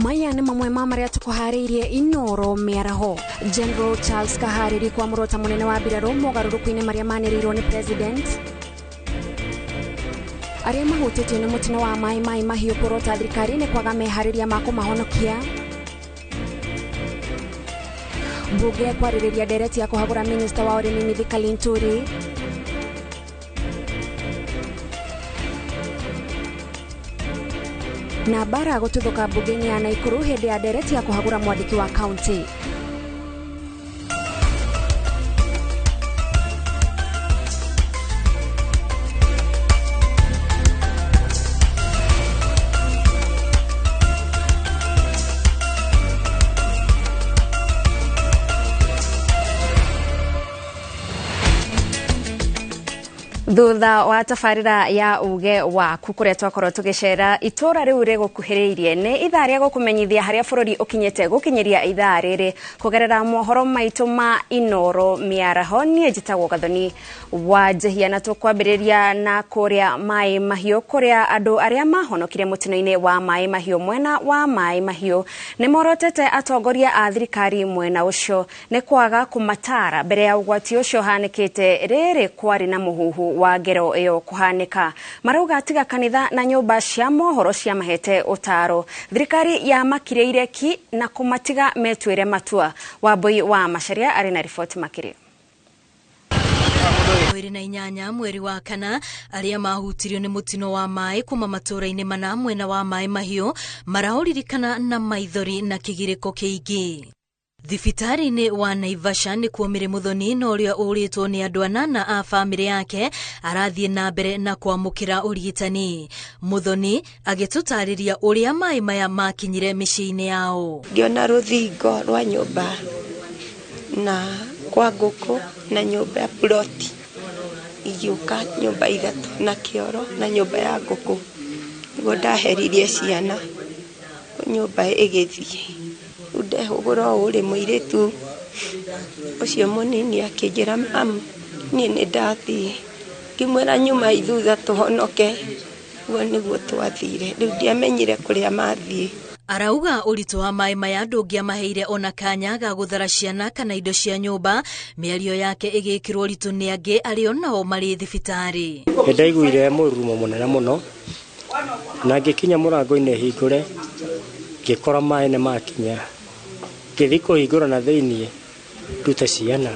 Maya nĩ mamwe ma marĩa tũkũharĩirie Inoro mĩaraho. General Charles Kahariri kwamũrwo ta mũnene wa mbirarũ mogarũrũku-inĩ marĩa manĩrĩirwo nĩ president. Arĩa mahutĩtio nĩ mũtino wa maĩ maĩ mahiũ kũrota thirikari nĩ kwaga meharĩria ma kũmahonokia. Mbunge kwarĩrĩria ndereti ya kũhagũra minista wa ũrĩmi Mithika Linturi. Na mbara gũtuthũka mbunge-inĩ ya Naikuru hĩndĩ ya ndereti ya kũhagũra mwandĩki wa kaunti. Thutha wa tabarĩra ya uge waku kũrĩa twakorwo tũgĩcera itũra rĩu rĩgũkuhĩrĩirie nĩ ithaa rĩa gũkũmenyithia harĩa bũrũri ũkinyĩte gũkinyĩria ithaa rĩrĩ kũgerera mohoro maitũ ma Inoro mĩaraho. Niĩ njĩtagwo Gathoni wa Njehia na tũkwambĩrĩria na kũrĩa Maĩ Mahiũ kũrĩa andũ arĩa mahonokire mũtino-inĩ wa Maĩ Mahiũ mwena wa Maĩ Mahiũ nĩ morotete atongoria a thirikari mwena ũcio nĩ kwaga kũmatara mbere ya ũgwati ũcio ũhanĩkĩte rĩrĩ kwarĩ na mũhuhu wa ngero ĩyo kũhanĩka. Marauga tiga kanitha na nyũmba cia mohoro ciamahete ũtaro thirikari yamakirĩire ki na kũmatiga metuĩre matua. Wambui wa Macharia arĩ na riboti makĩria. 28 mweri wa kana arĩa mahutirio nĩ mũtino wa maĩ kuma matũũra-inĩ mana mwena wa Maĩ Mahiũ maraũririkana na maithori na kĩgirĩko kĩingĩ. Thibitarĩ-inĩ wa Naivasha nĩkuo Mĩrĩ Mũthoni na ũrĩa ũrĩtwo nĩ andũ anana a bamĩrĩ yake arathiĩ na mbere na kwamũkĩra ũrigitani. Mũthoni agĩtũtarĩria ũrĩa maĩ maya makinyire mĩciĩ-inĩ yao. Ngĩona rũthingo rwa nyũmba na kwa ngũkũ na nyũmba ya ploti igĩũka nyũmba ithatũ na kĩoro na nyũmba ya ngũkũ. Nĩguo ndaheririe ciana nyũmba ĩgĩthiĩ. Rĩu ndehũgũra ũũ rĩ, mũirĩtu ũcio mũnini akĩnjĩra mamu niĩ nĩ ndathiĩ. Ngĩmwĩra nyuma thutha tũhonoke. Ũguo nĩguo twathire. Rĩu ndiamenyire kũrĩa mathiĩ. Arauga ũritũ wa maĩ maya ndũngĩamaheire ona kanya ga gũthara ciana kana indo cia nyũmba. Mĩario yake ĩgĩkĩrwo ũritũ nĩ angĩ arĩa onao marĩ thibitarĩ. Nĩndaiguire mũrurumo mũnene mũno na ngĩkinya mũrango-inĩ hingũre ngĩkora maĩ nĩ makinya. Ngĩthiĩ kũhingũra na thĩiniĩ ndute ciana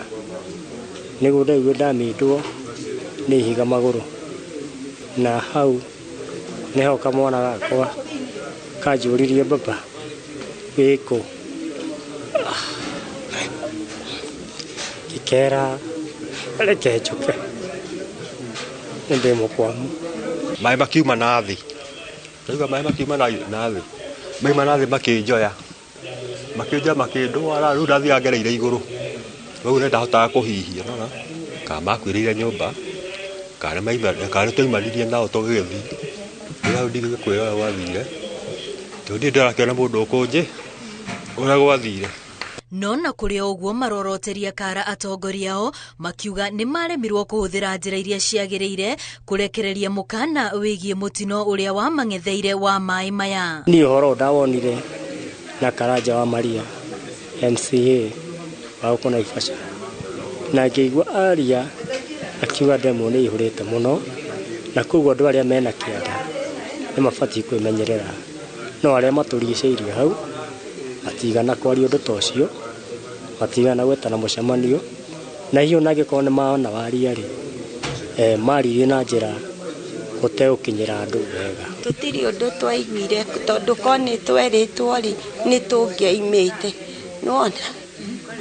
nĩguo ndaigua ndamindwo nĩ ihiga magũrũ na hau nĩho kamwana gakwa kanjũririe baba wĩkũ. Ngĩkera reke njũke nĩ ndĩ mũkwamu. Maĩ makiuma na thĩ, ndaigua maĩ makiuma na thĩ, maima na thĩ makĩnjoya makĩnjoya makĩndwara. Rĩu ndathiaga ngereire igũrũ rĩu nĩ ndahotaga kũhihia nona kana makuĩrĩire nyũmba kana nĩ twaimanirie nao tũgĩgĩthiĩ. Rĩu hau ndingĩkwĩra ũrĩa gwathire tondũ ndirĩ ndĩrakĩona mũndũ ũkũnjĩ ũrĩa gwathire. No na kũrĩ o ũguo maroroteria kara atongoria ao makiuga nĩ maremirwo kũhũthĩra njĩra iria ciagĩrĩire kũrekereria mũkana wĩgiĩ mũtino ũrĩa wamang'etheire wa maĩ maya. Niĩ ũhoro ndawonire na Karanja wa Maria MCA wa gũkũ Naivasha na ngĩigua aria akiuga ndemu nĩ ihũrĩte mũno na koguo andũ arĩa mena kĩanda nĩ mabatiĩ kwĩmenyerera, no arĩa matũrigicĩirie hau matigana kwaria ũndũ ta ũcio, matigana gwetana mũcemanio na hihi ona angĩkorwo nĩ maona waria rĩ, maririe na njĩra gũtegũkinyĩra andũ wega. Tũtirĩ ũndũ twaiguire tondũ korwo nĩ twerĩtwo rĩ nĩ tũngĩaimĩte. Nĩwona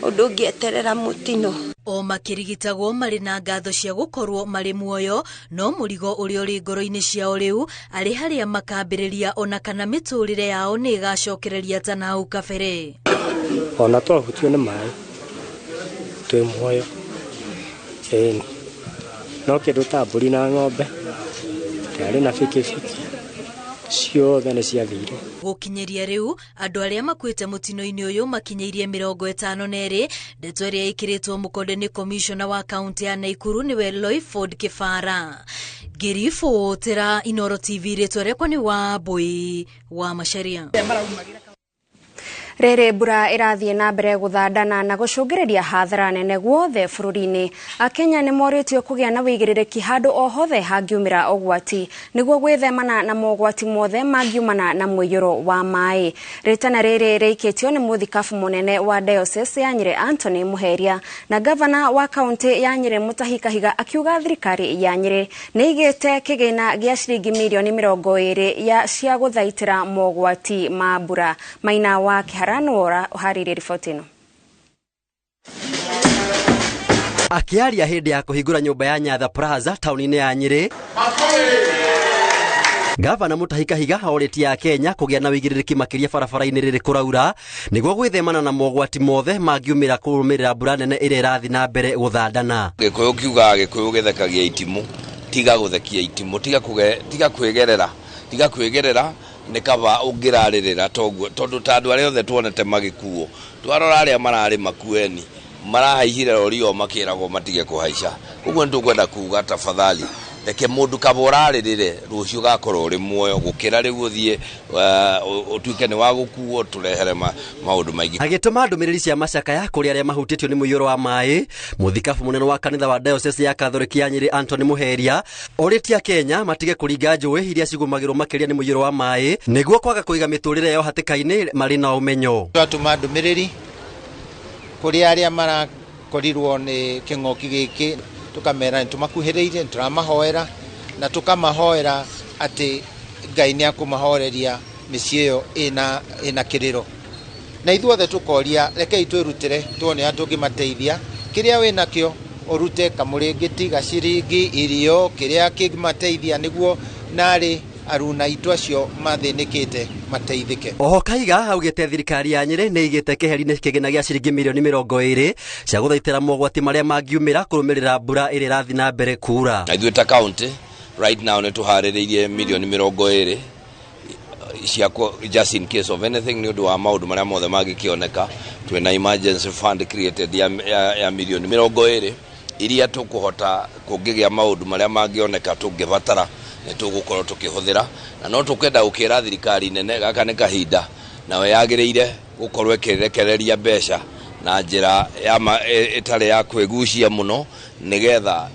ũndũ ũngĩeterera mũtino. O makĩrigitagwo marĩ na ngatho cia gũkorwo marĩ muoyo, no mũrigo ũrĩa ũrĩ ngoro-inĩ ciao rĩu arĩ harĩa makambĩrĩria ona kana mĩtũrĩre yao nĩ ĩgacokereria ta na hau kabere. Ona twahutio nĩ maĩ twĩ muoyo, ĩni no kĩndũ ta mbũri na ng'ombe yarĩ na bikibiki ciothe nĩ ciathire. Gũkinyĩria rĩu andũ arĩa makuĩte mũtino-inĩ ũyũ makinyĩirie 52. Ndeto ĩrĩa ĩkĩrĩtwo mũkonde nĩ komishona wa kaunti ya Naikuru nĩwe Loyford Kĩbara. Ngĩribotera Inoro TV rĩtwa rĩakwa nĩ Wambui wa Macharia. Rĩrĩ mbura ĩrathiĩ na mbere gũthandana na gũcũngĩrĩria hathara nene guothe bũrũri-inĩ. Akenya nĩ morĩtio kũgĩa na wĩigĩrĩrĩki handũ o hothe hangiumĩra ũgwati nĩguo gwĩthemana na mogwati mothe mangiumana na mũiyũro wa maĩ. Rĩtana rĩrĩ rĩikĩtio nĩ mũthikabu mũnene wa Diocese ya Nyĩrĩ Anthony Muheria na gavana wa kaunti ya Nyĩrĩ Mutahi Kahiga akiuga thirikari ya Nyĩrĩ nĩ ĩigĩte kĩgĩna gĩa ciringi mirioni 20 ya cia gũthaitĩra mogwati ma mbura. Maina wa Kĩhara nĩwe ũharĩirie riboti ĩno. Akiaria hĩndĩ ya kũhingũra nyũmba ya Nyatha Plaza taũni-inĩ ya Nyĩrĩ, Gavana Mutahi Kahiga orĩtie Akenya kũgĩa na wĩigĩrĩrĩki makĩria barabara-inĩ rĩrĩ kũraura nĩguo gwĩthemana na mogwati mothe mangiumĩra kũrũmĩrĩra mbura nene ĩrĩa ĩrathiĩ na mbere gũthandana. Gĩkũyũ kiugaga gĩkũyũ gĩthekagia itimũ, tiga gũthekia itimũ, tiga kwĩgerera, tiga kwĩgerera nĩ kaba ũngĩrarĩrĩra toguo, tondũ ta andũ arĩa othe tuonete magĩkuo, twarora arĩa mararĩ makueni marahaicire rori o makĩragwo matige kũhaica. Ũguo nĩ tũkwenda kuga tafadhali reke mũndũ kaba ũrarĩrĩre rũciũ gakorwo ũrĩ muoyo gũkĩra rĩu ũthiĩ ũtuĩke nĩ wa gũkuo tũrehere maũndũ maingĩ. Agĩtũma ndũmĩrĩri cia macakaya kũrĩ arĩa mahutĩtio nĩ mũiyũro wa maĩ, mũthikabu mũnene wa kanitha wa Diocese ya Katholiki ya Nyĩrĩ Anthony Muheria orĩtie Akenya matige kũringa njũĩ iria cigũmagĩrwo makĩria nĩ mũiyũro wa maĩ nĩguo kwaga kũiga mĩtũrĩre yao hatĩka-inĩ marĩ na ũmenyo. Twatũma ndũmĩrĩri kũrĩ arĩa marakorirwo nĩ kĩng'oki gĩkĩ, tukamera nĩ tũmakuhĩrĩirie, nĩ tũramahoera na tũkamahoera atĩ Ngai nĩ akũmahoreria mĩciĩ ĩyo ĩna kĩrĩro. Na ithuothe tũkoria rekei twĩrutĩre tuone ũrĩa tũngĩmateithia, kĩrĩa wĩnakĩo ũrute kamũrĩngĩti, gaciringi, irio, kĩrĩa kĩngĩmateithia nĩguo narĩ aruna aitũ acio mathĩnĩkĩte mateithĩke. Oho Kahiga augĩte thirikari ya Nyĩrĩ nĩ ĩigĩte keheri-inĩ kĩgĩna gĩa ciringi mirioni 20 cia gũthaitĩra mogwati marĩa mangiumĩra kũrũmĩrĩra mbura ĩrĩa ĩrathiĩ na mbere kuura. Na ithuĩ ta county right now nĩ tũharĩrĩirie mirioni 20 cia just in case of anything nĩ ũndũ wa maũndũ marĩa mothe mangĩkĩoneka. Twĩna emergency fund created ya mirioni 20 iria tũkũhota kũngĩgĩa maũndũ marĩa mangĩoneka tũngĩbatara nĩ tũgũkorwo tũkĩhũthĩra, na no tũkenda gũkĩra thirikari nene gaka nĩ kahinda nayo yagĩrĩire gũkorwo ĩkĩrekereria mbeca na njĩra ya ĩtarĩ ya kwĩgucia mũno nĩgetha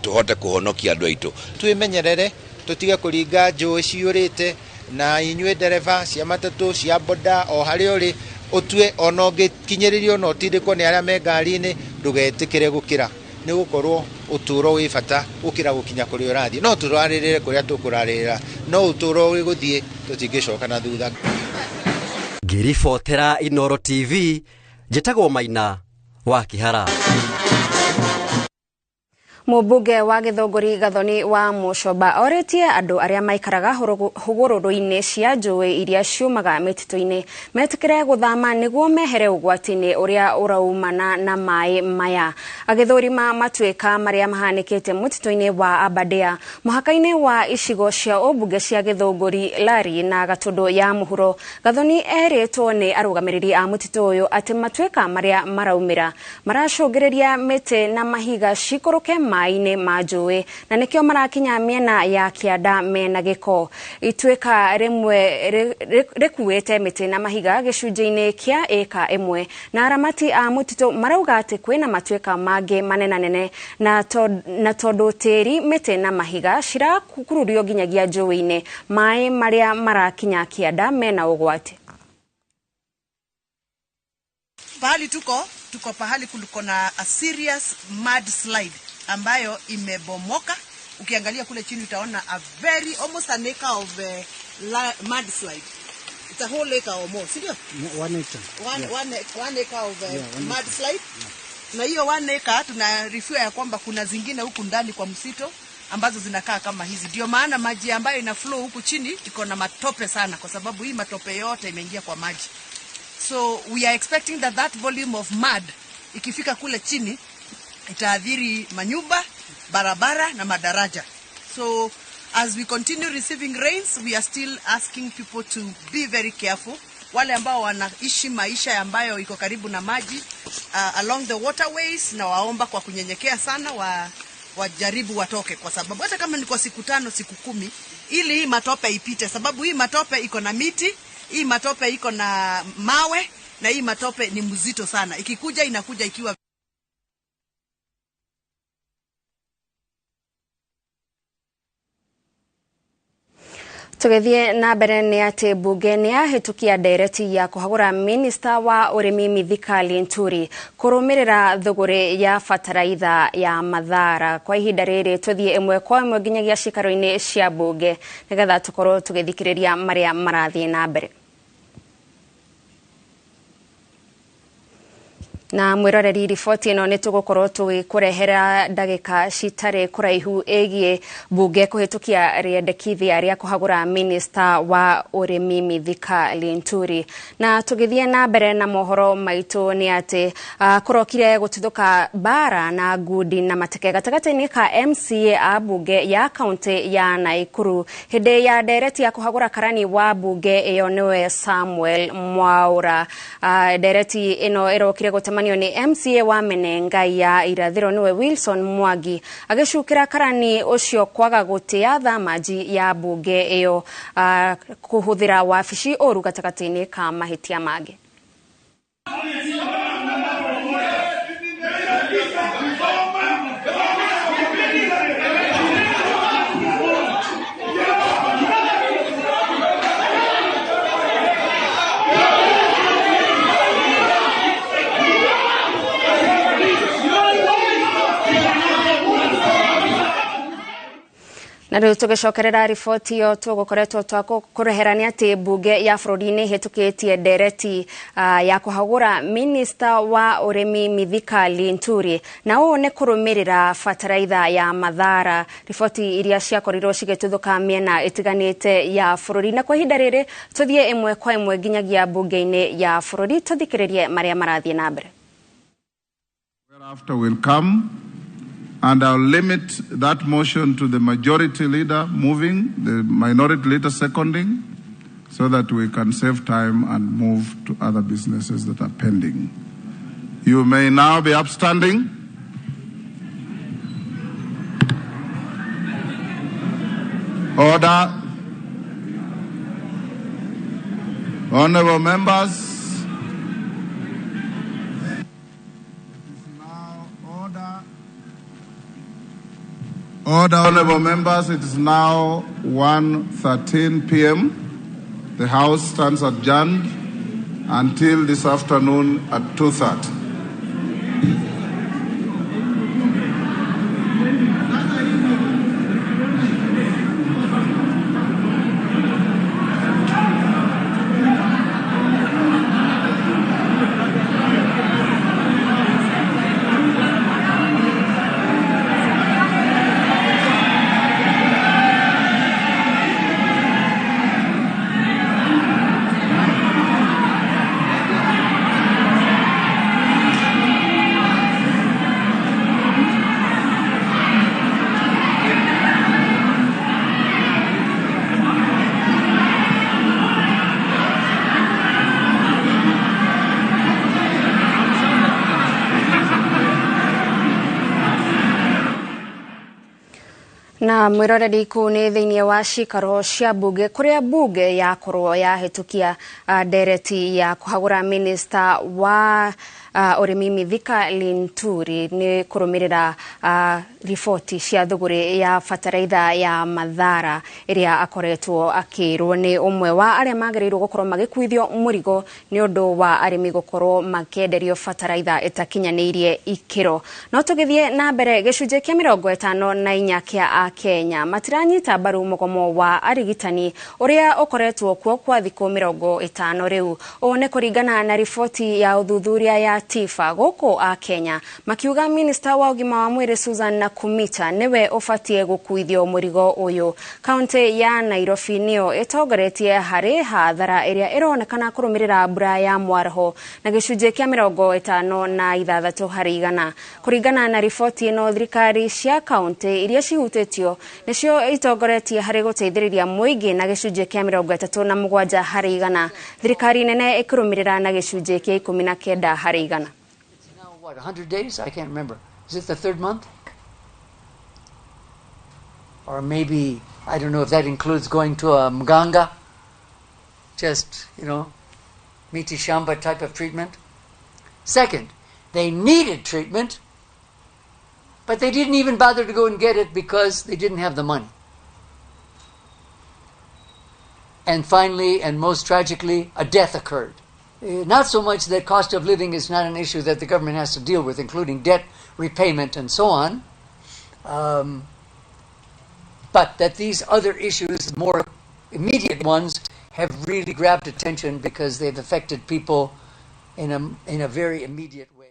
tũhote kũhonokia andũ aitũ. Twĩmenyerere tũtige kũringa njũĩ ciyũrĩte, na inyuĩ ndereba cia matatũ cia boda o harĩa ũrĩ ũtue ona ũngĩkinyĩrĩrio na ũtindĩkwo nĩ arĩa me ngari-inĩ ndũgetĩkĩre gũkĩra, nĩ gũkorwo ũtũũro wĩ bata gũkĩra gũkinya kũrĩa ũrathiĩ. No tũrarĩrĩre kũrĩa tũkũrarĩrĩra, no ũtũũro wĩ gũthiĩ tũtingĩcoka na thutha. Ngĩribotera Inooro TV, njĩtagwo Maina wa Kĩhara. Mũmbunge wa Gĩthũngũri Gathoni wa Mũcoba orĩtie andũ arĩa maikaraga hũgũrũrũ-inĩ cia njũĩ iria ciumaga mĩtitũ-inĩ metĩkĩre gũthama nĩguo mehere ũgwati-inĩ ũrĩa ũraumana na maĩ maya. Agĩthũrima matuĩka marĩa mahanĩkĩte mũtitũ-inĩ wa Aberdare mũhaka-inĩ wa icigo cia ũmbunge cia Gĩthũngũri, Lari na Gatũndũ ya mũhuro, Gathoni erĩtwo nĩ arũgamĩrĩri a mũtitũ ũyũ atĩ matuĩka marĩa maraumĩra maracũngĩrĩria mĩtĩ na mahiga cikũrũke maĩ-inĩ ma njũĩ na nĩkĩo marakinya mĩena ya kĩanda mena gĩko. Ituĩka rĩmwe rĩkuĩte mĩtĩ na mahiga gĩcunjĩ-inĩ kĩa ĩka ĩmwe, na aramati a mũtitũ marauga atĩ kwĩna matuĩka mangĩ manenanene na tondũ tĩri, mĩtĩ na mahiga cirakururio nginyagia njũĩ-inĩ, maĩ marĩa marakinya kĩanda mena ũgwati. Pahali tuko pahali kuliko na a serious mudslide ambayo imebomoka. Ukiangalia kule chini utaona a very almost an acre of mudslide. It's a whole acre or more, si ndio? 1 acre. One acre of mudslide. Yeah. Na hiyo 1 acre tuna refer ya kwamba kuna zingine huku ndani kwa msito ambazo zinakaa kama hizi. Ndio maana maji ambayo ina flow huku chini iko na matope sana, kwa sababu hii matope yote imeingia kwa maji. So we are expecting that volume of mud ikifika kule chini itaathiri manyumba, barabara na madaraja. So as we continue receiving rains, we are still asking people to be very careful. Wale ambao wanaishi maisha ambayo iko karibu na maji along the waterways, na waomba kwa kunyenyekea sana wajaribu watoke, kwa sababu hata kama ni kwa siku 5 siku 10, ili hii matope ipite, sababu hii matope iko na miti, Hii matope iko na mawe na hii matope ni mzito sana, ikikuja inakuja ikiwa. Tũgĩthiĩ na mbere nĩ atĩ mbunge nĩ yahĩtũkia ndereti ya kũhagũra minista wa ũrĩmi Mithika Linturi kũrũmĩrĩra thũgũrĩ ya bataraitha ya Mathara. Kwa ihinda rĩrĩ tũthiĩ ĩmwe kwa ĩmwe nginyagia ciikaro-inĩ cia mbunge nĩgetha tũkorwo tũgĩthikĩrĩria marĩa marathiĩ na mbere. Na mwiroreri, riboti ĩno nĩ tũgũkorwo tũgĩkũrehera ndagĩka citarĩ kũraihu ĩgiĩ mbunge kũhĩtũkia rĩendekithia rĩa kũhagũra minista wa ũrĩmi Mithika Linturi. Na tũgĩthiĩ na mbere na mohoro maitũ nĩ atĩ kũrokire gũtuthũka mbara na ngundi na mateke gatagatĩ-inĩ ka MCA a mbunge ya kaunti ya Naikuru hĩndĩ ya ndereti ya kũhagũra karani wa mbunge ĩyo nĩwe Samuel Mwaura. Ndereti ĩno ĩrokire gũtemanio nĩ MCA wa Menengai ya irathĩro nĩwe Wilson Mwangi agĩcukĩra karani ũcio kwaga gũtĩa thamaji ya mbunge ĩyo, kũhũthĩra wabici ũru gatagatĩ-inĩ ka mahĩtia mangĩ. Na rĩu tũgĩcokerera riboti ĩyo tũgũkoretwo twakũrehera nĩ atĩ mbunge ya bũrũri nĩ ĩhĩtũkĩtie ndereti ya kũhagũra minista wa ũrĩmi Mithika Linturi, na ũũ nĩ kũrũmĩrĩra bataraitha ya Mathara, riboti iria ciakorirwo cigĩtuthũka mĩena ĩtiganĩte ya bũrũri. Na kwa ihinda rĩrĩ tũthiĩ ĩmwe kwa ĩmwe nginyagia mbunge-inĩ ya bũrũri tũthikĩrĩrie marĩa marathiĩ na mbere. Thereafter will come, and I'll limit that motion to the majority leader moving, the minority leader seconding, so that we can save time and move to other businesses that are pending. You may now be upstanding. Order. Honorable members. Order, honorable members, it is now 1:13 p.m. The House stands adjourned until this afternoon at 2:30. Na mwiroreri, kũu nĩ thĩinĩ wa cikaro cia mbunge kũrĩa mbunge yakorwo yahĩtũkia ndereti ya kũhagũra minista wa ũrĩmi Mithika Linturi nĩ kũrũmĩrĩra riboti cia thũgũrĩ ya bataraitha ya Mathara ĩrĩa akoretwo akĩrwo nĩ ũmwe wa arĩa magĩrĩirwo gũkorwo magĩkuithio mũrigo nĩ ũndũ wa arĩmi gũkorwo makĩenderio bataraitha ĩtakinyanĩirie ikĩro. No tũgĩthiĩ na mbere, gĩcunjĩ kĩa 54 kĩa Akenya matiranyita mbaru mũgomo wa arigitani ũrĩa ũkoretwo kuo kwa thikũ 50 rĩu. Ũũ nĩ kũringana na riboti ya ũthuthuria ya TIFA gũkũ Akenya makiuga minista wa ũgima wa mwĩrĩ Susan Nakhumicha nĩwe ũbatiĩ gũkuithio mũrigo ũyũ. Kaunti ya Nairobi nĩyo ĩtongoretie harĩ hathara ĩrĩa ĩronekana kũrũmĩrĩra mbura ya mwaraho na gĩcunjĩ kĩa 56 harĩ igana. Kũringana na riboti ĩno, thirikari cia kaunti iria cihutĩtio nĩcio itongoretie harĩ gũteithĩrĩria mũingĩ na gĩcunjĩ kĩa 37 harĩ igana, thirikari nene ĩkĩrũmĩrĩra na gĩcunjĩ kĩa 19 harĩ igana. What, 100 days? I can't remember. Is it the third month? Or maybe, I don't know if that includes going to a mganga. Just, miti shamba type of treatment. Second, they needed treatment, but they didn't even bother to go and get it because they didn't have the money. And finally, and most tragically, a death occurred. Not so much that cost of living is not an issue that the government has to deal with, including debt repayment and so on, but that these other issues, more immediate ones, have really grabbed attention because they've affected people in a very immediate way.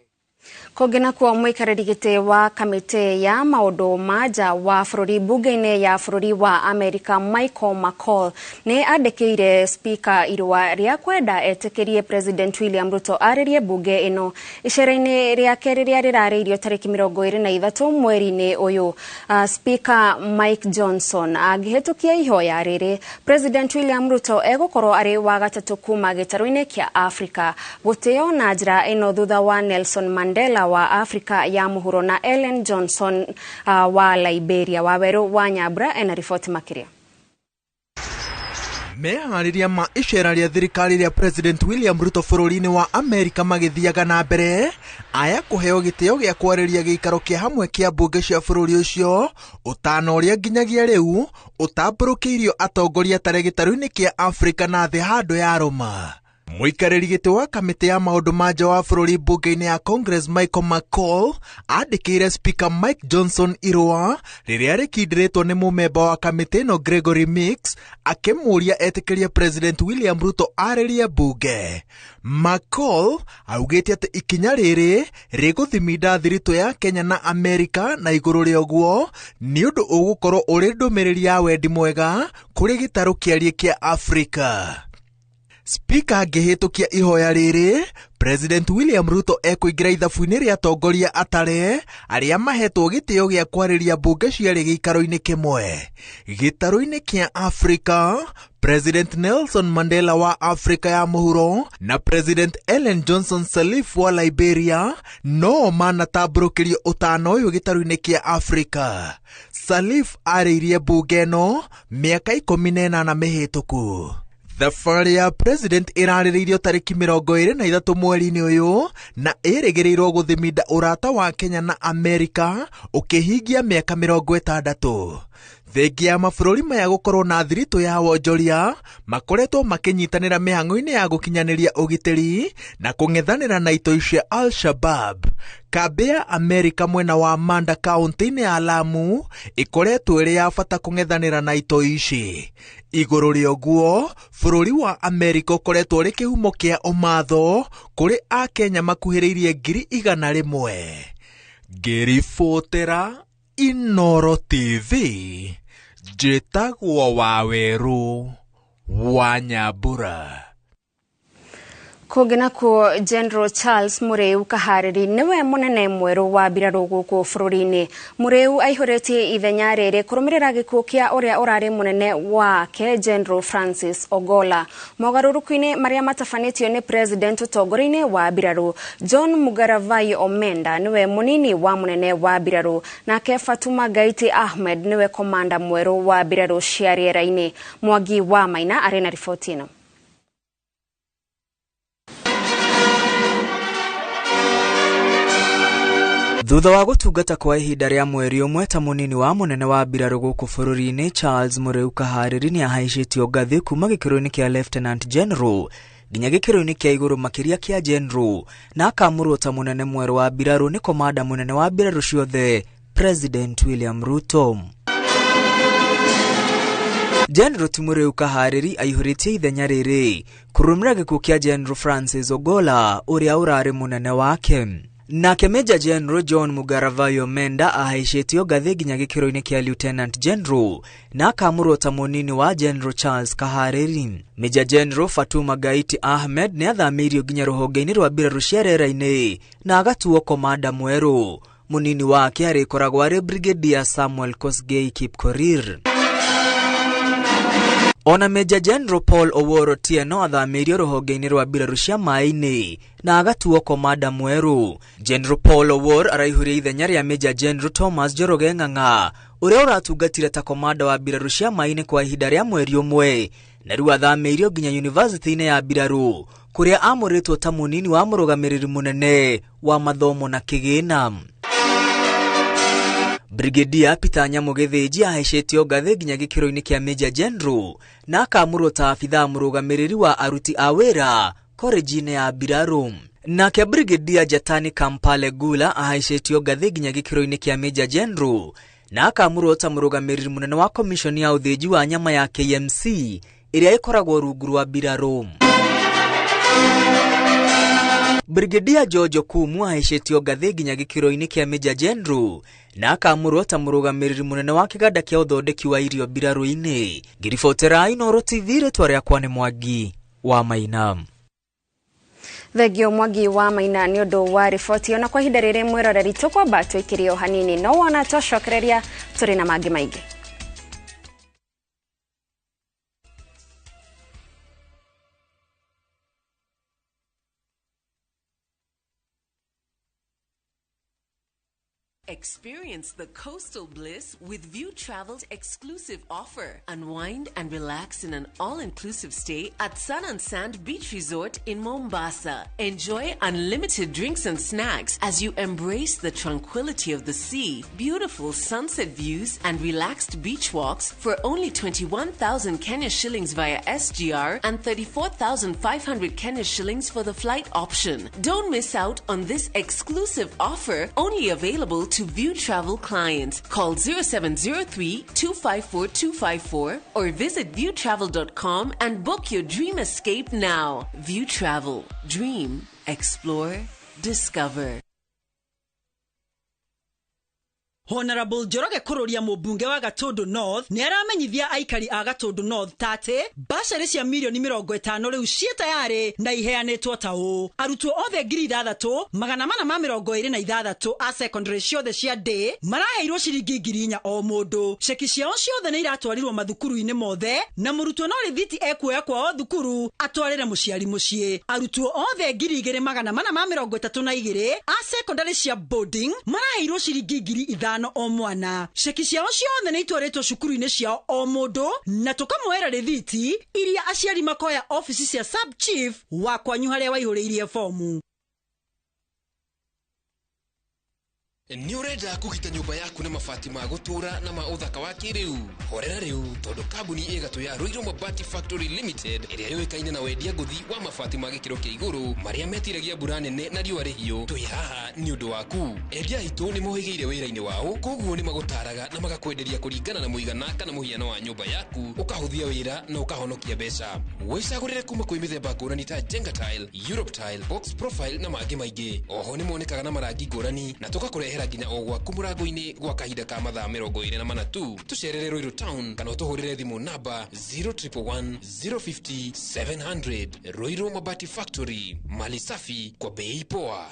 Kũngĩ nakuo mũikarĩri gĩtĩ wa kamĩtĩ ya maũndũ ma nja wa bũrũri mbunge-inĩ ya bũrũri wa Amerika Michael McCall nĩ andĩkĩire spika irũa rĩa kwenda etĩkĩrie President William Ruto arĩrie mbunge ĩno icera-inĩ rĩake rĩrĩa rĩrarĩirio tarĩki 23 mweri-inĩ ũyũ. Speaker Mike Johnson angĩhĩtũkia ihoya rĩrĩ, President William Ruto egũkorwo arĩ wa gatatũ kuma gĩtarũ-inĩ kĩa Afrika gũtĩo na njĩra ĩno thutha wa Nelson Mandela wa Afrika ya mũhuro na Ellen Johnson wa Liberia. Waweru wa Nyambura ena riboti makĩria. Meharĩria ma icera rĩa thirikari rĩa President William Ruto bũrũri-inĩ wa Amerika magĩthiaga na mbere aya kũheo gĩtĩo gĩa kwarĩria gĩikaro kĩa hamwe kĩa mbunge cia bũrũri ũcio ũtano ũrĩa nginyagia rĩu ũtambũrũkĩirio atongoria tarĩ gĩtarũ-inĩ kĩa Afrika na thĩ handũ ya Roma. Mũikarĩri gĩtĩ wa kamĩtĩ ya maũndũ ma nja wa bũrũri mbunge-inĩ ya Congress Michael McCall andĩkĩire Speaker Mike Johnson irũa rĩrĩa rĩkindĩrĩtwo nĩ mũmemba wa kamĩtĩ ĩno Gregory Meeks akĩmũũria etĩkĩrie President William Ruto arĩrie mbunge. McCall augĩte atĩ ikinya rĩrĩ rĩgũthiminda thiritũ ya Kenya na Amerika na igũrũ rĩa ũguo nĩ ũndũ ũgũkorwo ũrĩ ndũmĩrĩri ya wendi mwega kũrĩ gĩtarũ kĩariĩ kĩa Afrika. Speaker angĩhĩtũkia ihoya rĩrĩ, President William Ruto ekũingĩra ithabu-inĩ rĩa atongoria atare arĩa mahetwo gĩtĩo gĩa kwarĩria mbunge ciarĩ gĩikaro-inĩ kĩmwe. Gĩtarũ-inĩ kĩa Afrika, President Nelson Mandela wa Afrika ya mũhuro na President Ellen Johnson Sirleaf wa Liberia no manatambũrũkĩrio ũtano ũyũ gĩtarũ-inĩ kĩa Afrika. Sirleaf arĩirie mbunge ĩno mĩaka 18 mĩhĩtũku. Thabarĩ ya President ĩrarĩrĩirio tarĩki 23 mweri-inĩ ũyũ na ĩrĩgĩrĩirwo gũthiminda ũrata wa Kenya na Amerika ũkĩhingia mĩaka 60. Thengia ya mabũrũri maya gũkorwo na thiritũ ya wonjoria makoretwo makĩnyitanĩra mĩhang'o-inĩ ya gũkinyanĩria ũgitĩri na kũng'ethanĩra na itoi cia Al-Shabaab. Kambĩ ya Amerika mwena wa Manda kaunti-inĩ ya Lamu ĩkoretwo ĩrĩ ya bata kũng'ethanĩra na itoi ici. Igũrũ rĩa ũguo, bũrũri wa Amerika ũkoretwo ũrĩ kĩhumo kĩa ũmatho kũrĩ Akenya makuhĩrĩirie 100,000. Ngĩribotera Inoro TV, njĩtagwo Waweru wa Nyambura. Kũngĩ nakuo General Charles Mũrĩu Kaharĩri nĩwe mũnene mwerũ wa mbirarũ gũkũ bũrũri-inĩ. Mũrĩu aihũrĩtie ithenya rĩrĩ kũrũmĩrĩra gĩkuũ kĩa ũrĩa ũrarĩ mũnene wake General Francis Ogola. Mogarũrũku-inĩ marĩa matabanĩtio nĩ President ũtongoria-inĩ wa mbirarũ, John Mugaravai Omenda nĩwe mũnini wa mũnene wa mbirarũ, nake Fatuma Gaiti Ahmed nĩwe komanda mwerũ wa mbirarũ cia rĩera-inĩ. Mwangi wa Maina arĩ na riboti ĩno. Thutha wa gũtungata kwa ihinda rĩa mweri ũmwe ta mũnini wa mũnene wa mbirarũ gũkũ bũrũri-inĩ, Charles Mũrĩu Kaharĩri nĩ ahaicĩtio ngathĩ kuma gĩkĩro-inĩ kĩa Lieutenant General nginya gĩkĩro-inĩ kĩa igũrũ makĩria kĩa General na akamũrwo ta mũnene mwerũ wa mbirarũ nĩ komanda mũnene wa mbirarũ ciothe President William Ruto. General Mũrĩu Kaharĩri aihũrĩtie ithenya rĩrĩ kũrũmĩrĩra gĩkuũ kĩa General Francis Ogola ũrĩa ũrarĩ mũnene wake. Nake Major General John Mugaravai Omenda ahaicĩtio ngathĩ nginya gĩkĩro-inĩ kĩa Lieutenant General na akamũrwo ta mũnini wa General Charles Kaharĩri. Major General Fatuma Gaiti Ahmed nĩ athamĩirio nginya rũhonge-inĩ rwa mbirarũ cia rĩera-inĩ na agatuo komanda mwerũ. Mũnini wake arĩkoragwo arĩ Brigadier Samuel Kosgei Kipkorir. Ona Major General Paul Oworo Tieno athamĩirio rũhonge-inĩ rwa mbirarũ cia maĩ-inĩ na agatuo komanda mwerũ. General Paul Owor araihũria ithenya rĩa Major General Thomas Njoroge Ng'ang'a ũrĩa ũratungatire ta komanda wa mbirarũ cia maĩ-inĩ kwa ihinda rĩa mweri ũmwe Na rĩu athamĩirio nginya yunivasĩtĩ-inĩ ya Mbirarũ kũrĩa amũrĩtwo ta mũnini wa mũrũgamĩrĩri mũnene wa mathomo na kĩgĩna. Brigadier Peter Nyamũgĩthĩnji ahaicĩtio ngathĩ nginya gĩkĩro-inĩ kĩa Major General na akamũrwo ta abithaa mũrũgamĩrĩri wa aruti a wĩra koreji-inĩ ya Mbirarũ. Nake Brigadier Jatani Kampale Gula ahaicĩtio ngathĩ nginya gĩkĩro-inĩ kĩa Major General na akamũrwo ta mũrũgamĩrĩri mũnene wa komishoni ya ũthĩnji wa nyama ya KMC ĩrĩa ĩkoragwo rungu rwa Mbirarũ. Brigadier George Okumu ahaicĩtio ngathĩ nginya gĩkĩro-inĩ kĩa Major General na akamũrwo ta mũrũgamĩrĩri mũnene wa kĩganda kĩa ũthondeki wa irio mbirarũ-inĩ. Ngĩribotera Inooro TV, rĩtwa rĩakwa nĩ Mwangi wa Maina. Thengio Mwangi wa Maina nĩ ũndũ wa riboti ĩyo. Na kwa ihinda rĩrĩ mwĩroreri tũkwamba twĩkĩrie o hanini, no wona twacokereria tũrĩ na mangĩ maingĩ. Experience the coastal bliss with View Travel's exclusive offer. Unwind and relax in an all-inclusive stay at Sun and Sand Beach Resort in Mombasa. Enjoy unlimited drinks and snacks as you embrace the tranquility of the sea, beautiful sunset views, and relaxed beach walks for only 21,000 Kenya shillings via SGR and 34,500 Kenya shillings for the flight option. Don't miss out on this exclusive offer, only available to View Travel clients. Call 0703 254 254 or visit viewtravel.com and book your dream escape now. View Travel. Dream, explore, discover. Honorable Njoroge Kururia mũmbunge wa Gatundu North nĩ aramenyithia aikari a Gatundu North ta atĩ bacarĩ cia mirioni 50 rĩu ciĩ tayarĩ na iheanĩtwo ta ũũ: arutwo othe 6426 a secondary ciothe cia day maraheirwo ciringi 4,000 o mũndũ. Ceki ciao ciothe nĩ iratwarirwo mathukuru-inĩ mothe na mũrutwo no rĩthiti ekuoya kwao thukuru atwarĩre mũciari mũciĩ. Arutwo othe 2432 a secondary cia boarding maraheirwo ciringi 5,000 o mwana. Ceki ciao ciothe nĩ itwarĩtwo cukuru-inĩ ciao o mũndũ na tũkamoera rĩthiti iria aciari makoya ofici cia sub chief wa kwanyu harĩa waihũrĩirie fomu. Nĩ ũrenda kũgita nyũmba yaku na mabati ma gũtũũra na ma ũthaka wa kĩrĩu? Horera rĩu, tondũ kambuni ĩgatũ ya Ruiru Mabati Factory Limited ĩrĩa yũĩkaine na wendia ngũthi wa mabati ma gĩkĩro kĩa igũrũ marĩa metiragia mbura nene na riũa rĩhiũ, twĩ haha nĩ ũndũ waku. Endia aitũ nĩ mohĩgĩire wĩra-inĩ wao, koguo nĩ magũtaraga na magakwenderia kũringana na mũigana kana mũhiano wa nyũmba yaku, ũkahũthia wĩra na ũkahonokia mbeca. Wĩcagũrĩre kuma kwĩ mĩthemba ngũrani ta Jenga Tile, Europe Tile, Box Profile na mangĩ maingĩ. Oho nĩ monekaga na marangi ngũrani na tũgakũrehera nginya o gwaku mũrango-inĩ gwa kahinda ka mathaa 24 tu. Tũcerere Ruiru Town kana ũtũhũrĩre thimũ namba 0111 050 700. Ruiru Mabati Factory, mali safi kwa bei poa.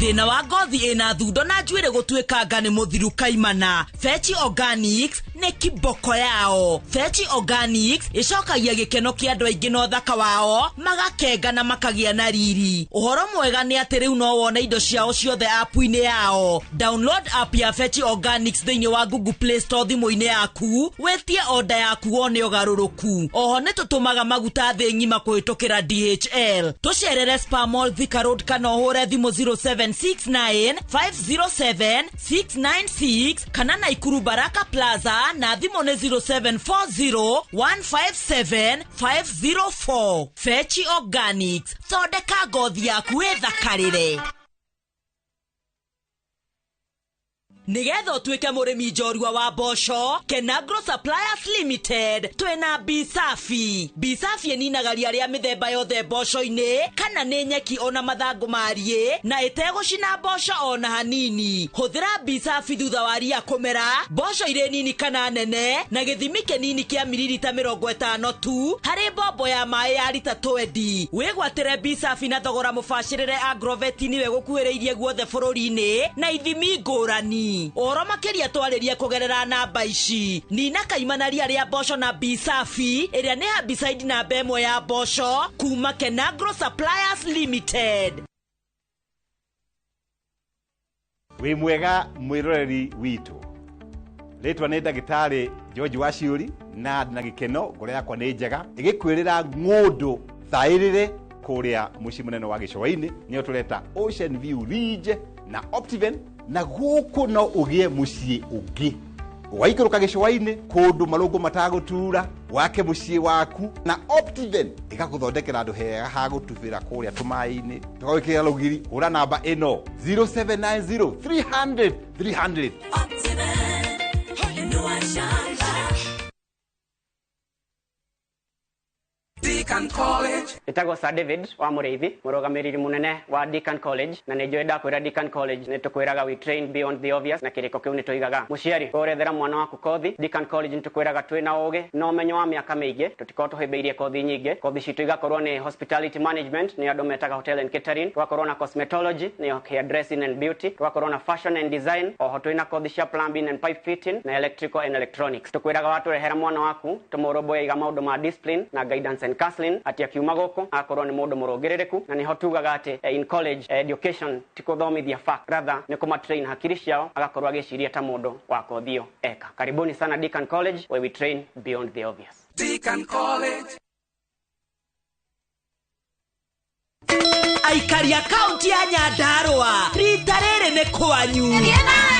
Thĩna wa ngothi ĩna thundo na njuĩrĩ gũtuĩkanga nĩ mũthiru kaimana. Fechi Organics nĩ kiboko yao. Fechi Organics ĩcokagia gĩkeno kĩa andũ aingĩ na ũthaka wao, magakenga na makagĩa na riri. Ũhoro mwega nĩ atĩ rĩu no wone indo ciao ciothe app-inĩ yao. Download app ya Fechi Organics thĩinĩ wa Google Play Store thimũ-inĩ yaku, wĩtie order yaku wone ũgarũrũku. Oho nĩ tũtũmaga maguta thĩ ng'ima kũhĩtũkĩra DHL. Tũcerere Spa Mall Thika Road kana ũhũre thimũ 07 69 507 696 kana Naikuru Baraka Plaza na thimũ nĩ 0740 157 504. Fechi Organics, thondeka ngothi yaku ĩthakarĩre. Nigetha ũtuĩke mũrĩmi njorua wa mboco, Kenagro Suppliers Limited twĩna Bisafi. Bisafi ĩninaga ria rĩa mĩthemba yothe mboco-inĩ kana nĩ nyeki ona mathangũ mariĩ na ĩtegũcina mboco ona hanini. Hũthĩra Bisafi thutha wa ria kũmera, mboco irĩ nini kana nene, na gĩthimi kĩnini kĩa miririta 50 tu harĩ mbombo ya maĩ ya rita 20. Wĩgwatĩre Bisafi na thogora mũbacĩrĩre Agrovet nĩwe gũkuhĩrĩirie guothe bũrũri-inĩ na ithimi ngũrani. Ũhoro makĩria twarĩrie kũgerera namba ici: nina kaimana ria rĩa mboco na Bisafi ĩrĩa nĩ herbicide namba 1 ya mboco kuma Kenagro Suppliers Limited. Wĩ mwega mwĩroreri witũ, Rĩtwa nĩ ndagĩtarĩ George Waciũri na ndĩna gĩkeno, ngoro yakwa nĩ njega ĩgĩkwĩrĩra ng'ũndũ thaĩrĩre kũrĩa mũciĩ mũnene wa gĩcũa-inĩ, nĩyo tũreta Ocean View Ridge na Optiven, na gũkũ no ũgĩe mũciĩ ũngĩ waikũrũka gĩcũa-inĩ kũndũ marũngũ matagũtura, wake mũciĩ waku na Optiven ĩgakũthondekera handũ hega ha gũtubĩra kũrĩa tũmaĩ-inĩ, tũgagwĩkĩra rũgiri. Hũra namba ĩno 0790 300 300. Deacon College. Ĩtagwo Sir David wa Mũrĩithi, mũrũgamĩrĩri mũnene wa Deacon College, na nĩ njũĩ ndakwĩra Deacon College nĩ tũkwĩraga we train beyond the obvious, na kĩrĩko kĩu nĩ tũigaga. Mũciari ũrethera mwana waku kothi, Deacon College nĩ tũkwĩraga twĩna ũgĩ na ũmenyo wa mĩaka mĩingĩ, tũtikorwo tũhĩmbĩirie kothi nyingĩ. Kothi citũ igakorwo nĩ hospitality management, nĩ andũ metaga hotel and catering, tũgakorwo na cosmetology, nĩyo hair dressing and beauty, tũgakorwo na fashion and design, oho twĩna kothi cia plumbing and pipe fitting na electrical and electronics. Tũkwĩraga watũrehera mwana waku tũmũrũmbũiya maũndũ ma discipline na guidance and counseling, atĩ akiuma gũkũ akorwo nĩ mũndũ mũrũngĩrĩrĩku, na nĩho tugaga atĩ in college education ti kũthomithia fact, rather nĩ kũmatrain hakiri ciao agakorwo agĩciria ta mũndũ wa kothi ĩyo eka. Karibuni sana Deacon College, where we train beyond the obvious. Deacon College. Aikari a kaunti ya Nyandarua rita rĩrĩ nĩ kwanyu.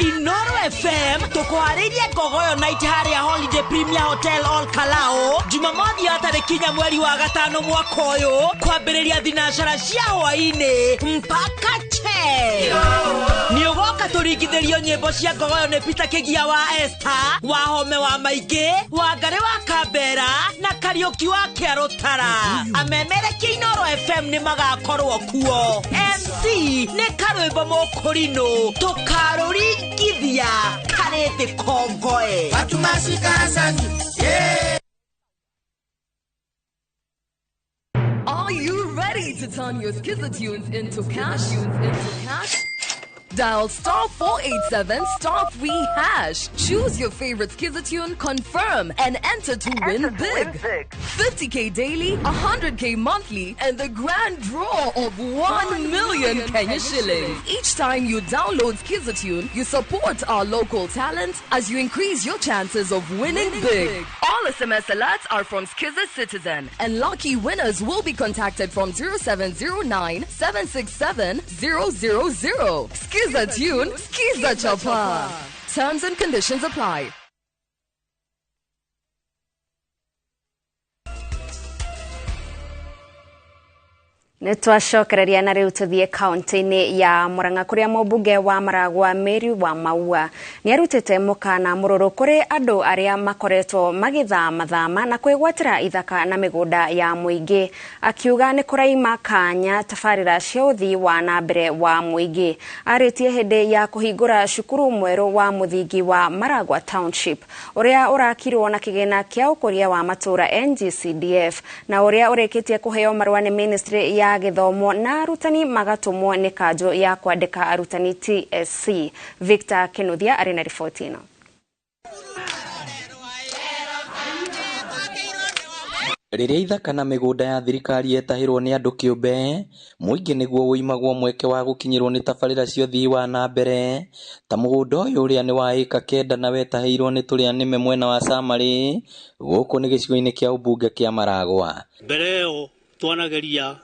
Inoro FM tũkwarĩirie Ngogoyo Night harĩa Holiday Premier Hotel All Kalao Jumamothi ya tarĩki 4 mweri wa 5 mwaka ũyũ, kwambĩrĩria thinacara cia hwaĩ-inĩ mpaka che. Nĩ ũgoka tũringithĩrio nyĩmbo cia Ngogoyo nĩ Peter Kĩgia wa Esther, wa Home wa Maingĩ, wa Ngarĩ wa Kambera na Kariũki wa Kĩarũtara. Amemerekia Inoro FM nĩ magakorwo kuo. MC nĩ karwĩmbo mũkũrinũ tũkarũringithia karĩ thĩ kongoe. Are you ready to turn your Skiza tunes into cash? Dial star 487 star 3 hash. Choose your favorite Skiza tune, confirm, and enter to win big. 50k daily, 100k monthly, and the grand draw of 1 million Kenya shillings. Each time you download Skiza tune, you support our local talent as you increase your chances of winning big. All SMS alerts are from Skiza Citizen, and lucky winners will be contacted from 0709 767 000. Skiza tune, Skiza Chapa. Terms and conditions apply. Nĩ twacokereria na rĩu tũthiĩ kaunti-inĩ ya Murang'a kũrĩa mũmbunge wa Maragwa Mary wa Maua nĩ arutĩte mũkana mũrũrũ kũrĩ andũ arĩa makoretwo magĩthamathama na kwĩgwatĩra ithaka na mĩgũnda ya mũingĩ, akiuga nĩ kũraima kanya tabarĩra cia ũthii wa na mbere wa mũingĩ. Arĩtie hĩndĩ ya kũhingũra cukuru mwerũ wa mũthingi wa Maragwa Township ũrĩa ũrakirwo na kĩgĩna kĩa ũkũria wa matũũra NGCDF na ũrĩa ũrĩkĩtie kũheo marũa nĩ ministry ya gĩthomo na arutani magatũmwo nĩ kanjũ ya kwandĩka arutani TSC. Victor Kinuthia arĩ na riboti ĩno. Rĩrĩa ithaka na mĩgũnda ya thirikari yetahĩrwo nĩ andũ kĩũmbe, mũingĩ nĩguo ũimagwo mweke wa gũkinyĩrwo nĩ tabarĩra cia ũthii wa na mbere ta mũgũnda ũyũ ũrĩa nĩ wa ĩka 9 na wetahĩirwo nĩ tũrĩa nĩme mwena wa Samarĩ, gũkũ nĩ gĩcigo-inĩ kĩa ũmbunge kĩa Maragwa. Mbere ĩyo twanageria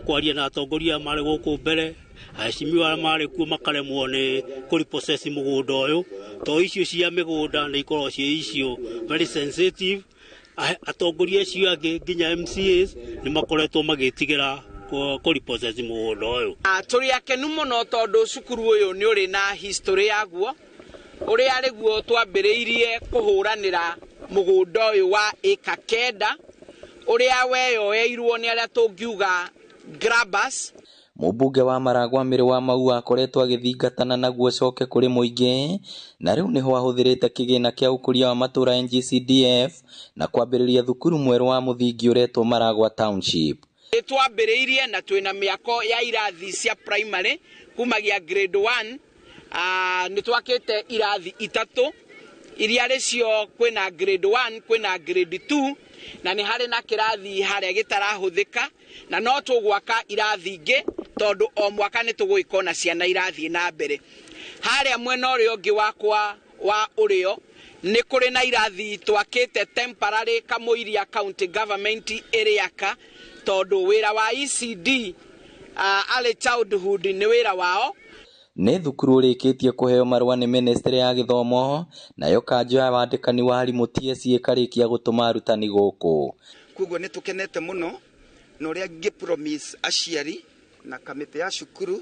kwaria na atongoria marĩ gũkũ mbere, aheshimiwa arĩa marĩ kuo makaremwo nĩ kũrepossess mũgũnda ũyũ, to icio cia mĩgũnda nĩ ikoragwo ciĩ icio very sensitive. Atongoria acio angĩ nginya MCAs nĩ makoretwo magĩtigĩra kũrepossess mũgũnda ũyũ. Tũrĩ akenu mũno tondũ cukuru ũyũ nĩ ũrĩ na history yaguo, ũrĩa rĩguo twambĩrĩirie kũhũranĩra mũgũnda ũyũ wa ĩka 9 ũrĩa weyoeirwo nĩ arĩa tũngiuga grabbers. Mũmbunge wa Maragwa Mary wa Maua akoretwo agĩthingatana naguo coke kũrĩ mũingĩ, na rĩu nĩho ahũthĩrĩte kĩgĩna kĩa ũkũria wa matũũra NGCDF na kwambĩrĩria thukuru mwerũ wa mũthingi ũretwo Maragwa Township. Nĩ twambĩrĩirie na twĩna mĩako ya irathi cia primary kumagia grade 1. Nĩ twakĩte irathi 3 iria rĩcio kwĩna grade 1, kwĩna grade 2, na nĩ harĩ na kĩrathi harĩa gĩtarahũthĩka, na no tũgwaka irathi ingĩ tondũ o mwaka nĩ tũgũgĩkorwo na ciana irathiĩ na mbere. Harĩa mwena ũrĩa ũngĩ wakwa wa ũrĩo nĩ kũrĩ na irathi twakĩte temporary kamũiria county government ĩrĩaka tondũ wĩra wa ECD early childhood nĩ wĩra wao. Nĩ thukuru ũrĩkĩtie kũheo marũa nĩ ministry ya gĩthomo nayo kanjũ ya wandĩkani wa arimũ TSC ĩkarĩkia gũtũma arutani gũkũ. Koguo nĩ tũkenete mũno na ũrĩa ngĩ promise aciari na kamĩtĩ ya cukuru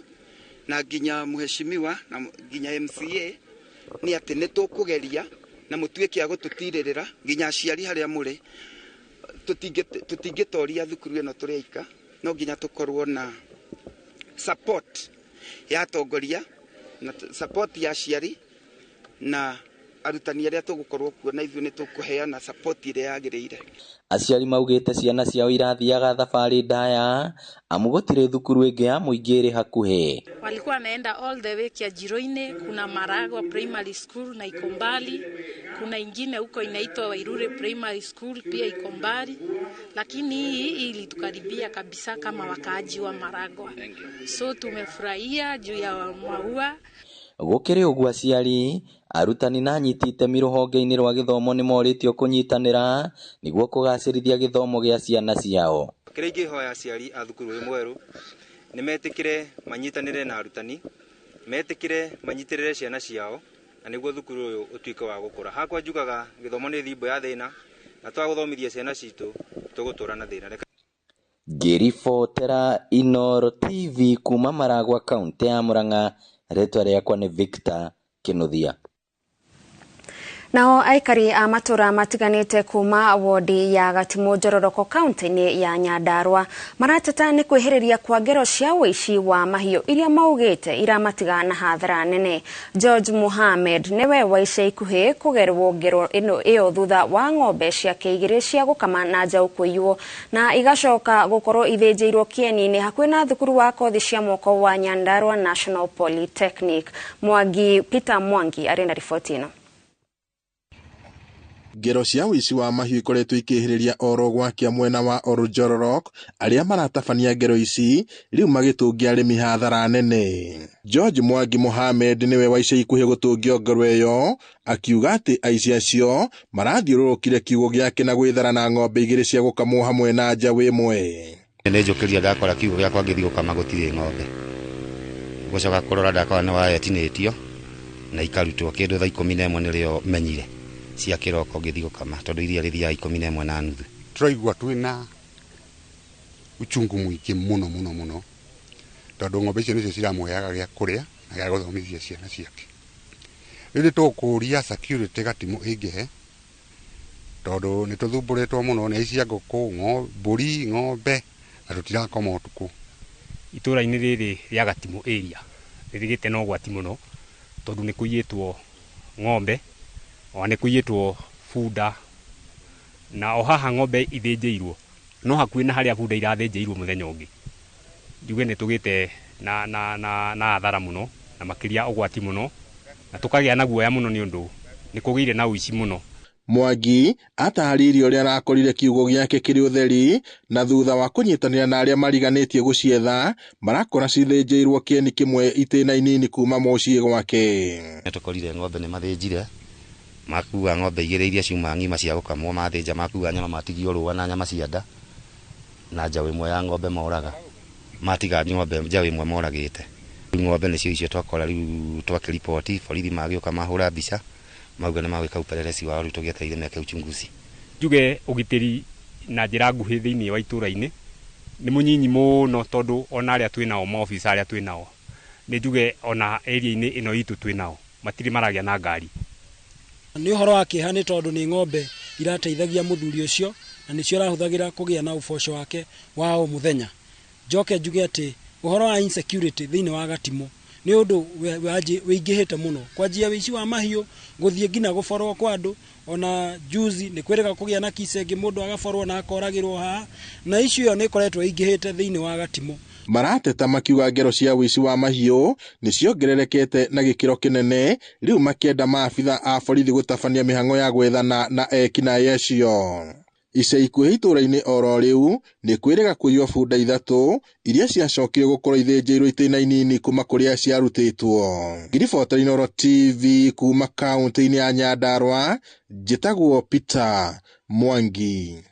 na nginya mheshimiwa na nginya MCA nĩ atĩ nĩ tũkũgeria na mũtuĩke a gũtũtirĩrĩra nginya aciari harĩa mũrĩ tũtingĩtoria thukuru ĩno tũrĩ aika, no nginya tũkorwo na support ya atongoria na support ya aciari na arutani arĩa tũgũkorwo kuo na ithuĩ nĩ tũkũheana support ĩrĩa yagĩrĩire. Aciari maugĩte ciana ciao irathiaga thabarĩ ndaya amu gũtirĩ thukuru ĩngĩ ya mũingĩ ĩrĩ hakuhĩ. Walikuwa wanaenda all the way Kiajiroini, kuna Maragwa Primary School na iko mbali, kuna ingine huko inaitwa Wairure Primary School pia iko mbali, lakini hii ilitukaribia kabisa kama wakaaji wa Maragwa. So tumefurahia juu ya maua. Gũkĩrĩ ũguo aciari, arutani na anyiti itemi rũhonge-inĩ rwa gĩthomo nĩ morĩtio kũnyitanĩra nĩguo kũgacĩrithia gĩthomo gĩa ciana ciao. Kĩrĩa ingĩhoya aciari a thukuru ũyũ mwerũ nĩ metĩkĩre manyitanĩre na arutani, metĩkĩre manyitĩrĩre ciana ciao na nĩguo thukuru ũyũ ũtuĩke wa gũkũra. Hakwa njugaga gĩthomo nĩ thimbo ya thĩna na twagũthomithia ciana citũ tũgũtũra na thĩna. Ngĩribotera Inooro TV kuma Maragwa kaunti ya Murang'a, rĩtwa rĩakwa nĩ Victor Kinuthia. Nao aikari a matura matiganĩte kuma wodi ya Gatimu Njororoko kaunti-inĩ ya Nyandarua marateta nĩ kwĩhĩrĩria kwa ngero cia ũici wa mahiũ iria maugĩte iramatiga na hathara nene. George Mohamed nĩwe wa ica ikuhĩ kũgerwo ngero ĩno ĩyo thutha wa ng'ombe ciake igĩrĩ cia gũkama na njaũ kũiywo na igacoka gũkorwo ithĩnjĩirwo kĩeni-inĩ hakuhĩ na thukuru wa kothi cia moko wa Nyandarua National Polytechnic. Mwangi Peter Mwangi arĩ na riboti ĩno. Ngero cia ũici wa mahiũ ikoretwo ikĩhĩrĩria oro gwakia mwena wa Oljororok arĩa maratabania ngero ici rĩu magĩtũngia arĩmi hathara nene. George Mwangi Mohamed nĩwe wa ica ikuhĩ gũtũngio ngero ĩyo akiuga atĩ aici acio marathiũrũrũkire kiugũ gĩake na gwĩthara na ng'ombe igĩrĩ cia gũkamwo hamwe na njaũ ĩmwe. Nĩ njũkĩria ndakora kiugũ gĩakwa ngĩthiĩ gũkama gũtirĩ ng'ombe, gũcoka kũrora ndakora nĩ waya ĩtinĩtio na ikarutwo kĩndũ thaa 11 nĩrĩo menyire cia kĩroko ngĩthiĩ gũkama tondũ iria rĩthiaga 11:30. Tũraigua twĩna uchungu mũingĩ mũno mũno mũno tondũ ng'ombe icio nĩcio ciramũheaga gĩa kũrĩa na gĩa gũthomithia ciana ciake. Rĩu nĩ tũkũria security Gatimu ĩingĩhe tondũ nĩ tũthumbũrĩtwo mũno nĩ aici a ngũkũ, mbũri, ng'ombe na tũtirakoma ũtukũ. Itũra-inĩ rĩrĩ rĩa Gatimu area rĩrĩgĩte na ũgwati mũno tondũ nĩ kũiyĩtwo ng'ombe ona nĩ kũiyĩtwo bunda na o haha ng'ombe ithĩnjĩirwo no hakuhĩ na harĩa bunda irathĩnjĩirwo mũthenya ũngĩ. Njuge nĩ tũgĩte na hathara mũno na makĩria ũgwati mũno na tũkagĩa na guoya mũno nĩ ũndũ nĩ kũgĩire na ũici mũno. Mwangi atarĩirie ũrĩa arakorire kiugũ gĩake kĩrĩ ũtheri na thutha wa kũnyitanĩra na arĩa mariganĩtie gũcietha marakora cithĩnjĩirwo kĩeni kĩmwe itĩna inini kuma mũciĩ gwake. Nĩ tũkorire ng'ombe nĩ mathĩnjire makua ng'ombe igĩrĩ iria ciuma ng'ima cia gũkamwo mathĩnja makua nyama matigio rũa na nyama cia nda na njaũ ĩmwe ya ng'ombe moraga matiga ng'ombe njaũ ĩmwe moragĩte. Rĩu ng'ombe nĩcio icio twakora rĩu twakĩriboti borithi magĩũka mahũra mbica mauga nĩ magwĩka upelelezi wao rĩu tũgĩetereire meke uchunguzi. Njuge ũgitĩri na njĩra nguhĩ thĩinĩ wa itũra-inĩ nĩ mũnyinyi mũno tondũ ona arĩa twĩnao maobitha arĩa twĩnao nĩ njuge ona area-inĩ ĩno itũ twĩnao matirĩ maragĩa na ngari. Nĩ ũhoro wa kĩeha nĩ tondũ nĩ ng'ombe irateithagia mũthuri ũcio na nĩcio arahũthagĩra kũgĩa na ũboco wake wa o mũthenya. Njoke njuge atĩ ũhoro wa insecurity thĩinĩ wa Gatimu nĩ ũndũ wĩingĩhĩte mũno kwanjia wĩici wa mahiũ gũthiĩ nginya gũborwo kwa andũ ona juzi nĩ kwĩrĩga kũgĩa na kisenge mũndũ agaborwo na akoragĩrwo haha na issue ĩyo nĩ ĩkoretwo ĩingĩhĩte thĩinĩ wa Gatimu. Marateta makiuga ngero cia ũici wa mahiũ nĩ ciongererekete na gĩkĩro kĩnene rĩu makĩenda maabitha a borithi gũtabania mĩhang'o ya gwethana na ekinaĩ acio. Ica ikuhĩ itũũra-inĩ oro rĩu nĩ kwĩrĩga kũiywo bunda 3 iria ciacokire gũkorwo ithĩnjĩirwo itĩna inini kuma kũrĩa ciarutĩtwo. Ngiribota Inooro TV kuma kaũntĩ-inĩ ya Nyandarua, njĩtagwo Peter Mwangi.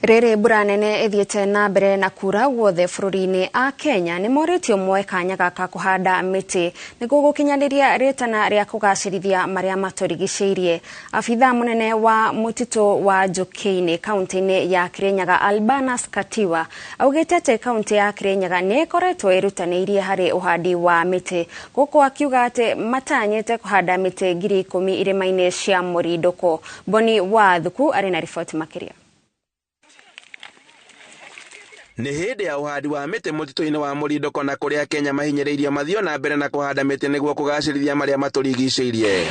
Rĩrĩ mbura nene ĩthiĩte na mbere na kura guothe bũrũri-inĩ a Kenya nĩ morĩtio moe kanya gaka kũhanda mĩtĩ nĩguo gũkinyanĩria rĩtana rĩa kũgacĩrithia marĩa matũrigicĩirie. Abithaa mũnene wa mũtitũ wa Njũkĩ-inĩ kaũntĩ-inĩ ya Kirinyaga Albanus Katiwa augĩte atĩ kaũntĩ ya Kirinyaga nĩ ĩkoretwo ĩrutanĩirie harĩ ũhandi wa mĩtĩ, gũkũ akiuga atĩ matanyĩte kũhanda mĩtĩ 10,000 irĩma-inĩ cia Mũrindũko. Boni wa Thuku arĩ na riboti makĩria. Nĩ hĩndĩ ya ũhandi wa mĩtĩ mũtitũ-inĩ wa Mũrindũko na kũrĩa Kenya mahinyĩrĩirio mathiĩ na mbere na kũhanda mĩtĩ nĩguo kũgacĩrithia marĩa matũrigicĩirie.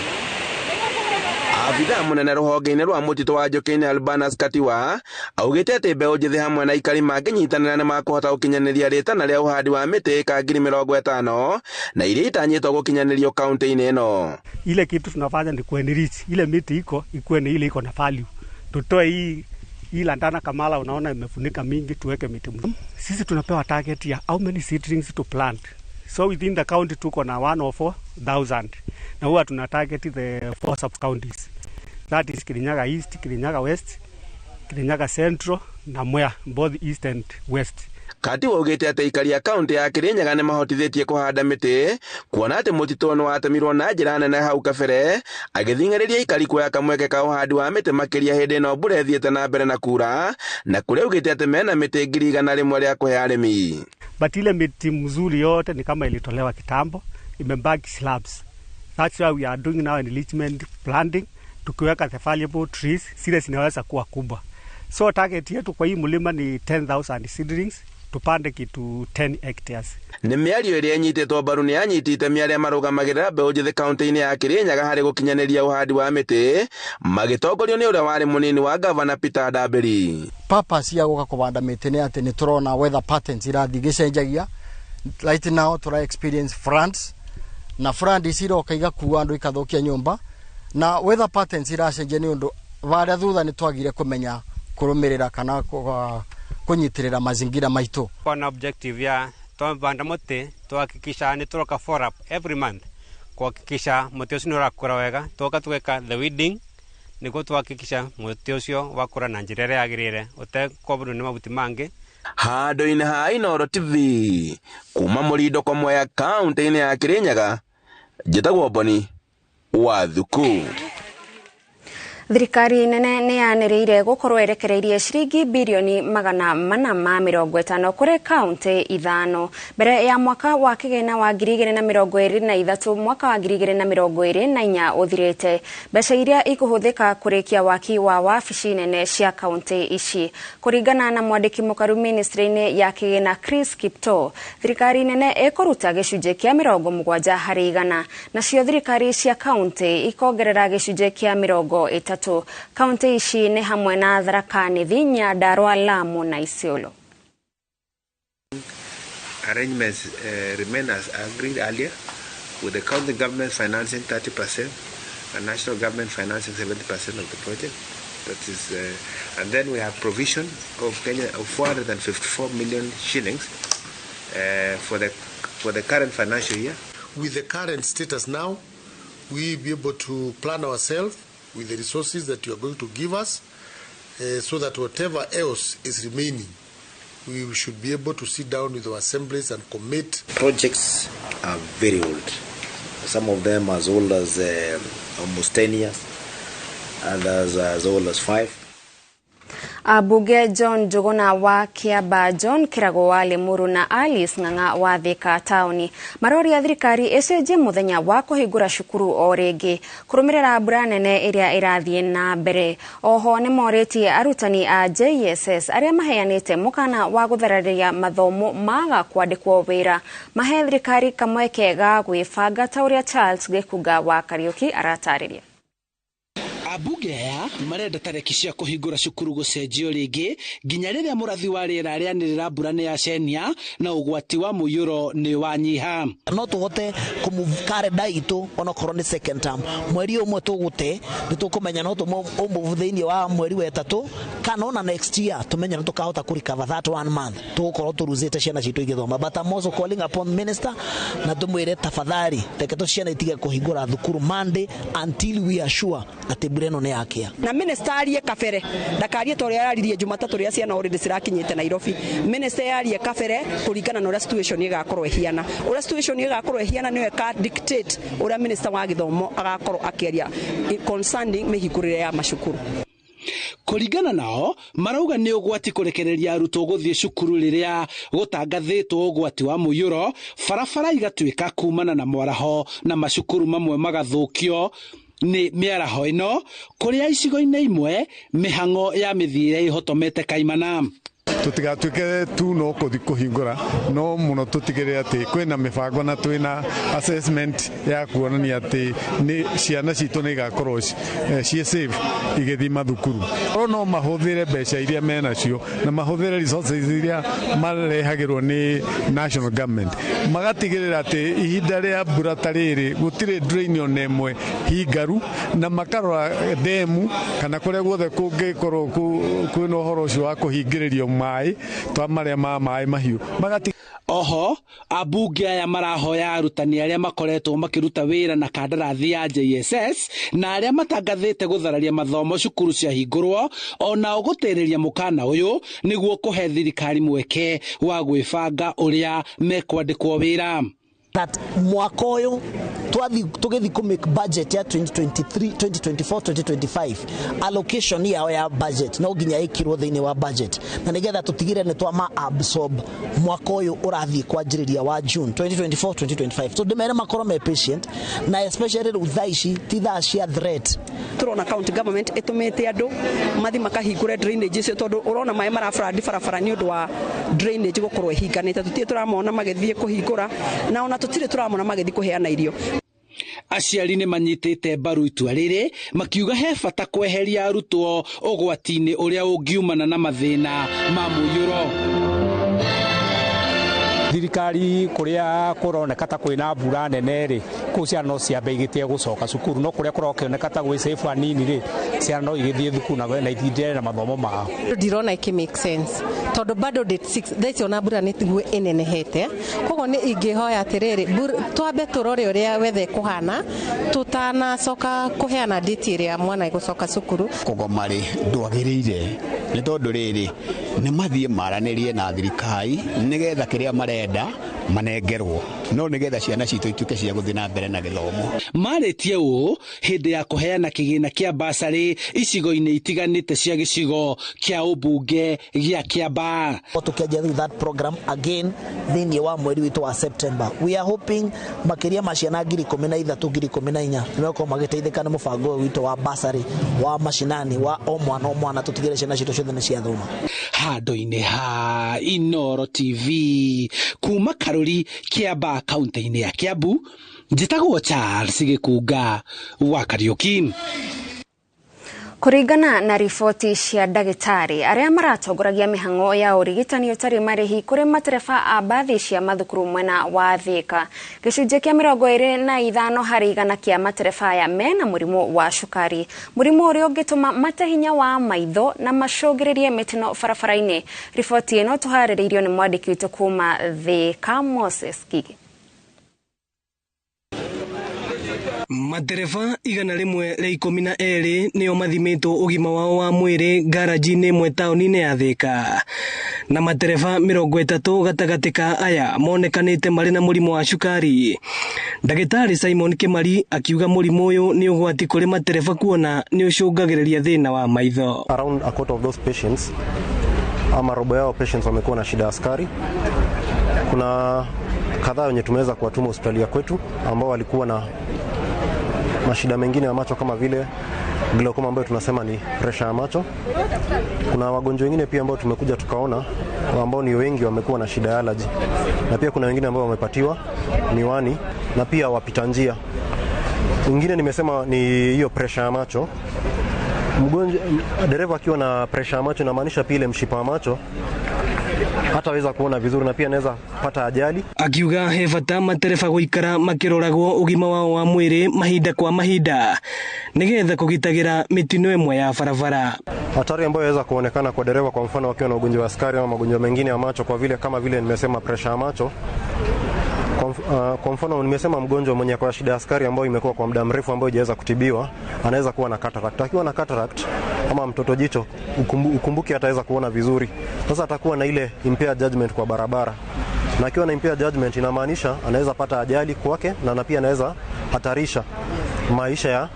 Abithaa mũnene rũhonge-inĩ rwa mũtitũ wa Njũkĩ-inĩ Albanus Katiwa augĩte atĩ mbeũ njĩthĩ hamwe na aikari mangĩnyitanĩra nĩ makũhota gũkinyanĩria rĩtana rĩa ũhandi wa mĩtĩ ĩka 50,000 na iria itanyĩtwo gũkinyanĩrio kaũntĩ-inĩ ĩno. Ile kitu tunafanya ni kuenrich ile miti iko ikuwe ni ile iko na value, tutoe hii lantana kamala unaona imefunika mingi, tuweke miti. Sisi tunapewa target ya how many seedlings to plant. So within the county tuko na 104,000. Na huwa tuna target the 4 sub counties. That is Kirinyaga East, Kirinyaga West, Kirinyaga Central na Mwea, both East and West. Katiwa augĩte atĩ aikari a kaũntĩ ya Kirinyaga nĩ mahotithĩtie kũhanda mĩtĩ kuona atĩ mũtitũ nĩ watemirwo na njĩra nene hau kabere, agĩthing'ĩrĩria aikari kuoya kamweke ka ũhandi wa mĩtĩ makĩria hĩndĩ ĩno mbura ĩthiĩte na mbere na kura, na kũrĩa augĩte atĩ mena mĩtĩ 100,000 rĩa kũhe arĩmi. But ile miti mzuri yote ni kama ilitolewa kitambo, imebaki slabs. That's why we are doing now enrichment planting, tukiweka the valuable trees, zile zinaweza kuwa kubwa. So target yetu kwa hii mlima ni 10,000 seedlings, tupande kitu 10 hectares. Nĩ mĩario ĩrĩa ĩnyitĩtwo mbaru nĩ anyiti itemi arĩa marũgamagĩrĩra mbeũ njĩthĩ kaũntĩ-inĩ ya Kirinyaga harĩ gũkinyanĩria ũhandi wa mĩtĩ magĩtongorio nĩ ũrĩa warĩ mũnini wa gavana Peter Ndambĩri. Purpose ya gũka kũhanda mĩtĩ nĩ atĩ nĩ tũrona weather patterns irathiĩ igĩcenjagia. Right now tũra experience floods, na flood ici iroka igakua andũ ikathũkia nyũmba, na weather patterns iracenjia nĩ ũndũ varĩa thutha nĩ twagire kũmenya kũrũmĩrĩra kana kunyitirira mazingira maitu. Kwa objective ya twavanda muti tuhakikisha ni turoka follow up every month kuhakikisha muti ucio ni urakura wega, tuoka tugeka the weeding niguo tuhakikisha muti ucio wakura na njira ĩrĩa yagĩrĩire ũtekũbũrwo nĩ mabuti mangĩ. Handũ-inĩ ha Inooro TV kuma Mũrindũko Mwea kaũntĩ-inĩ ya Kirinyaga, njĩtagwo Boni wa Thuku. Thirikari nene nĩ yanĩrĩire gũkorwo ĩrekereirie ciringi birioni 450 kũrĩ kaũntĩ 5 mbere ya mwaka wa kĩgĩna wa 2023 mwaka wa 2024 ũthirĩte. Mbeca iria ikũhũthĩka kũrĩkia waki wa wabici nene cia kaũntĩ ici. Kũringana na mwandĩki mũkaru ministry-inĩ ya kĩgĩna Chris Kiptoo, thirikari nene ĩkũruta gĩcunjĩ kĩa 70 harĩ igana, nacio thirikari cia kaũntĩ ikongerera gĩcunjĩ kĩa 30. Kaunti ici nĩ hamwe na Tharaka Nithi, Nyandarua, Lamu na Isiolo. Arrangements remain as agreed earlier, with the county government financing 30% and national government financing 70% of the project. That is, and then we have provision of Kenya of 454 million shillings for the current financial year. With the current status now, we will be able to plan ourselves with the resources that you are going to give us, so that whatever else is remaining, we should be able to sit down with our assemblies and commit. Projects are very old. Some of them as old as almost 10 years, others as old as 5. Abunge John Njuguna wa Kiambaa, John Kirago wa Limuru na Alice Ng'ang'a wa Thika taũni maroria thirikari ĩcenjie mũthenya wa kũhingũra cukuru o rĩngĩ kũrũmĩrĩra mbura nene ĩrĩa ĩrathiĩ na mbere. Oho nĩ morĩtie arutani a JSS arĩa maheanĩte mũkana wa gũthararia mathomo maga kwandĩkwo wĩra mahe thirikari kamweke ga gwĩbanga ta ũrĩa Charles Gĩkunga wa Kariũki aratarĩria. Ambunge aya marenda tarĩki cia kũhingũra cukuru gũcenjio rĩngĩ nginya rĩrĩa mũrathi wa rĩera rĩanĩrĩra mbura nĩ yacenia na ũgwati wa mũiyũro nĩ wanyiha. No tũhote kũmove karenda itũ onokorwo nĩ second term mweri ũmwe tũgũte nĩ tũkũmenya no tũmove thĩinĩ wa mweri wa ĩtatũ kana ona next year tũmenye no tũkahota kũ recover that 1 month tũgũkorwo tũruzĩte ciana citũ igĩthoma. But I'm also calling upon minister na tũmwĩre tafadhali reke tũ ciana itige kũhingũra thukuru Monday until we are sure atĩ mbura ĩno nĩ yakia. Na minister arie kabere ndakarie ta ũrĩa araririe Jumatatũ rĩrĩa ciana already cirakinyĩte Nairobi. Minister arie kabere kũringana na ũrĩa situation ĩgakorwo ĩhiana. Ũrĩa situation ĩgakorwo ĩhiana nĩyo ĩka dictate ũrĩa minister wa gĩthomo agakorwo akĩaria concerning mĩhingũrĩre ya macukuru. Kũringana nao marauga nĩ ũgwati kũrekereria arutwo gũthiĩ cukuru rĩrĩa gũtangathĩtwo ũgwati wa mũiyũro, barabara igatuĩka kumana na mwaraho na macukuru mamwe magathũkio nĩ mĩaraho ĩno, kũrĩa icigo-inĩ imwe mĩhang'o ya mĩthiĩre ĩhotomete kaimana. Tutigatuike tu no kuthi kuhingura no muno tutigire ati kwina mibango na twina assessment ya kuonania ati ni ciana citu ni igakorwo ci safe igithi mathukuru. No mahuthire mbeca iria menacio na mahuthire resources iria marehagirwo ni national government magatigirira ati ihinda ria mbura ta riri gutire drain ona imwe hingaru na makarora demu kana kuria guothe kungikorwo kwina uhoro ucio wa kuhingiririo mai twa maria ma mai mahiu magati. Oho ambunge aya marahoya arutani aria makoretwo makiruta wira na kandarathi ya JSS na aria matangathite guthararia mathomo cukuru ciahingurwo ona gutiriria mukana uyu niguo kuhe thirikari mweke wa gwibanga uria mekwandikwo wira. That mwaka uyu tugithi ku make budget ya 2023 2024 2025 allocation yao ya budget no nginya ikirwo thiini wa budget na nigetha tutigire ni twama absorb mwaka uyu urathie kwanjiriria wa June 2024 2025. So ndimere makorwo me patient na especially riu thaa ici ti thaa cia threat. Turona county government itumite andu mathi makahingure drainage icio tondu urona mai marafradi barabara ni undu wa drainage gukorwo ihinganite tutire turamona magithie kuhingura na ona tutire turamona magithi kuheana irio. Aciari nĩ manyitĩte mbaru itua rĩrĩ makiuga he bata kweheria arutwo ũgwati-inĩ ũrĩa ũngiumana na mathĩna ma mũiyũro. Thirikari kuria kuroneka ta kwina mbura nene ri kuu ciana no ciambe igĩtie gũcoka cukuru no kuria kũroneka ta gwĩ safe hanini ri ciana no igĩthiĩ thukuru na ithindĩre na mathomo mao. Ndirona iki make sense tondu bado date 6 thaa ici ona mbura nĩ tiguo ĩnenehete koguo nĩ ingĩhoya atĩrĩrĩ twambe tũrore ũrĩa wethe kũhana tũtanacoka kũheana date ĩrĩa mwana egũcoka cukuru. Kũgoma rĩ ndwagĩrĩire nĩ tondũ rĩrĩ nĩ mathiĩ maranĩrie na thirikari nĩgetha kĩrĩa marenda manengerwo no nĩgetha ciana citũ ituĩke cia gũthiĩ na mbere na gĩthomo. Marĩtie ũũ hĩndĩ ya kũheana kĩgĩna kĩa basarĩ icigo-inĩ itiganĩte cia gĩcigo kĩa ũmbunge gĩa Kĩambaa. Tũkĩanjia through that program again thĩinĩ wa mweri witũ wa September we are hoping makĩria ma ciana 13,000 14,000 nĩmegũkorwo magĩteithĩka nĩ mũbango ũyũ witũ wa basarĩ wa mashinani wa o mwana o mwana tũtigĩrĩre ciana citũ ciothe nĩ ciathoma. Handũ-inĩ ha Inooro TV kuma Karuri Kĩambaa kaunti-inĩ ya Kiambu, njĩtagwo Charles Gĩkunga wa Kariuki. Kũringana na riboti cia ndagĩtarĩ arĩa maratongoragia mĩhang'o ya ũrigitani ũtarĩ marĩhi kũrĩ matereba a mbathi cia mathukuru mwena wa Thika, gĩcunjĩ kĩa 25 harĩ igana kĩa matereba aya mena mũrimũ wa cukari, mũrimũ ũrĩa ũngĩtũma mate hinya wa maitho na macũngĩrĩrie mĩtino barabara-inĩ. Riboti ĩno tũharĩrĩirio nĩ mwandĩki witũ kuma Thika, Moses Kigi. Matereba 112 nĩo mathimĩtwo ũgima wao wa mwĩrĩ ngaraji-inĩ ĩmwe taũni-inĩ ya Thika, na matereba 30 gatagatĩ ka aya monekanĩte marĩ na mũrimũ wa cukari. Ndagĩtarĩ Simon Kimari akiuga mũrimũ ũyũ nĩ ũgwati kũrĩ matereba kuona nĩ ũcũngagĩrĩria thĩna wa maitho. Around a quarter of those patients ama robo yao patients wamekuwa na shida ya sukari. Kuna kadhaa wenye tumeweza kuwatuma hospitali ya kwetu ambao walikuwa na mashida mengine ya macho kama vile glaucoma ambayo tunasema ni pressure ya macho. Kuna wagonjwa wengine pia ambao tumekuja tukaona ambao ni wengi wamekuwa na shida ya allergy, na pia kuna wengine ambao wamepatiwa miwani na pia wapita njia. Wengine nimesema ni hiyo pressure ya macho. Mgonjwa, dereva akiwa na presha ya macho inamaanisha pia ile mshipa wa macho hataweza kuona vizuri na pia anaweza pata ajali. Akiuga he bata matereba guikara makiroragwo ugima wao wa mwiri mahinda kwa mahinda nigetha kugitagira mitino imwe ya barabara. Hatari ambayo inaweza kuonekana kwa dereva, kwa mfano wakiwa na ugonjwa wa sukari ama magonjwa mengine ya macho, kwa vile kama vile nimesema presha ya macho. Kwa mfano nimesema mgonjwa mwenye kwa shida ya sukari ambayo imekuwa kwa muda mrefu ambayo haijaweza kutibiwa anaweza kuwa na cataract. Akiwa na cataract ama mtoto jicho, ukumbuke ataweza kuona vizuri. Sasa atakuwa na ile impaired judgment kwa barabara. Na akiwa na impaired judgment inamaanisha anaweza pata ajali kwake na pia anaweza hatarisha maisha ya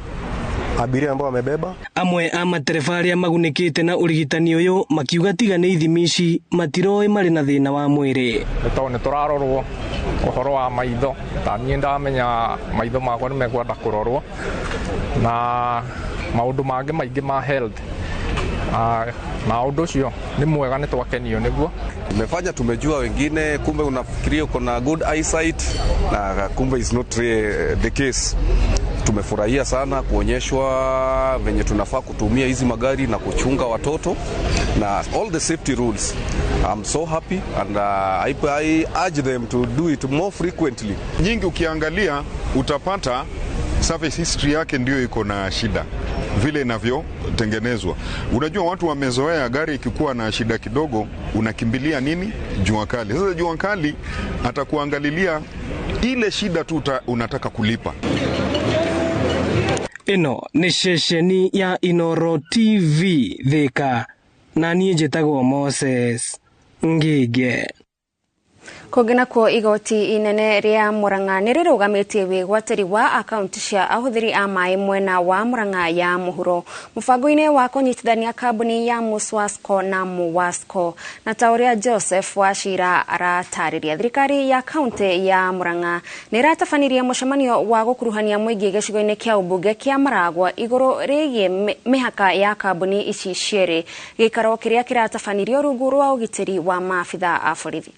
abiria ambao wamebeba. Amwe a matereba aria magunĩkĩte na ũrigitani ũyũ makiuga tiga nĩ ithimi ici matiroĩ marĩ na thĩna wa mwĩrĩ. Nĩ tondũ nĩ tũrarorwo ũhoro wa maitho, ta niĩ ndamenya maitho makwa nĩ mekwenda kũrorwo na maũndũ mangĩ maingĩ ma health, na ũndũ ũcio nĩ mwega, nĩ twakenio nĩguo. Imefanya tumejua wengine, kumbe unafikiria uko na good eyesight na kumbe is not the case. Tumefurahia sana kuonyeshwa venye tunafaa kutumia hizi magari na kuchunga watoto na all the safety rules. I'm so happy and I urge them to do it more frequently. Nyingi ukiangalia utapata service history yake ndio iko na shida vile inavyotengenezwa. Unajua watu wamezoea gari ikikuwa na shida kidogo unakimbilia nini? Jua kali. Sasa jua kali atakuangalilia ile shida tu unataka kulipa. Ĩno nĩ ceceni ya Inoro TV Thika na niĩ njĩtagwo Moses Ngige. Kũngĩ nakuo igoti inene rĩa Murang'a nĩ rĩrũgamĩtie wĩgwatĩri wa akaunti cia ahũthĩri a maĩ mwena wa Murang'a ya mũhuro mũbango-inĩ wa kũnyitithania kambuni ya Muswasco na Muwasco. Na ta ũrĩa Joseph Wachira aratarĩria, thirikari ya kaunti ya Murang'a nĩ ĩratabanirie mũcemanio wa gũkuruhania mũingĩ gĩcigo-inĩ kĩa ũmbunge kĩa Maragwa igũrũ rĩgiĩ mĩhaka ya kambuni ici cierĩ, gĩikaro kĩrĩa kĩratabanirio rungu rwa ũgitĩri wa maabitha a borithi.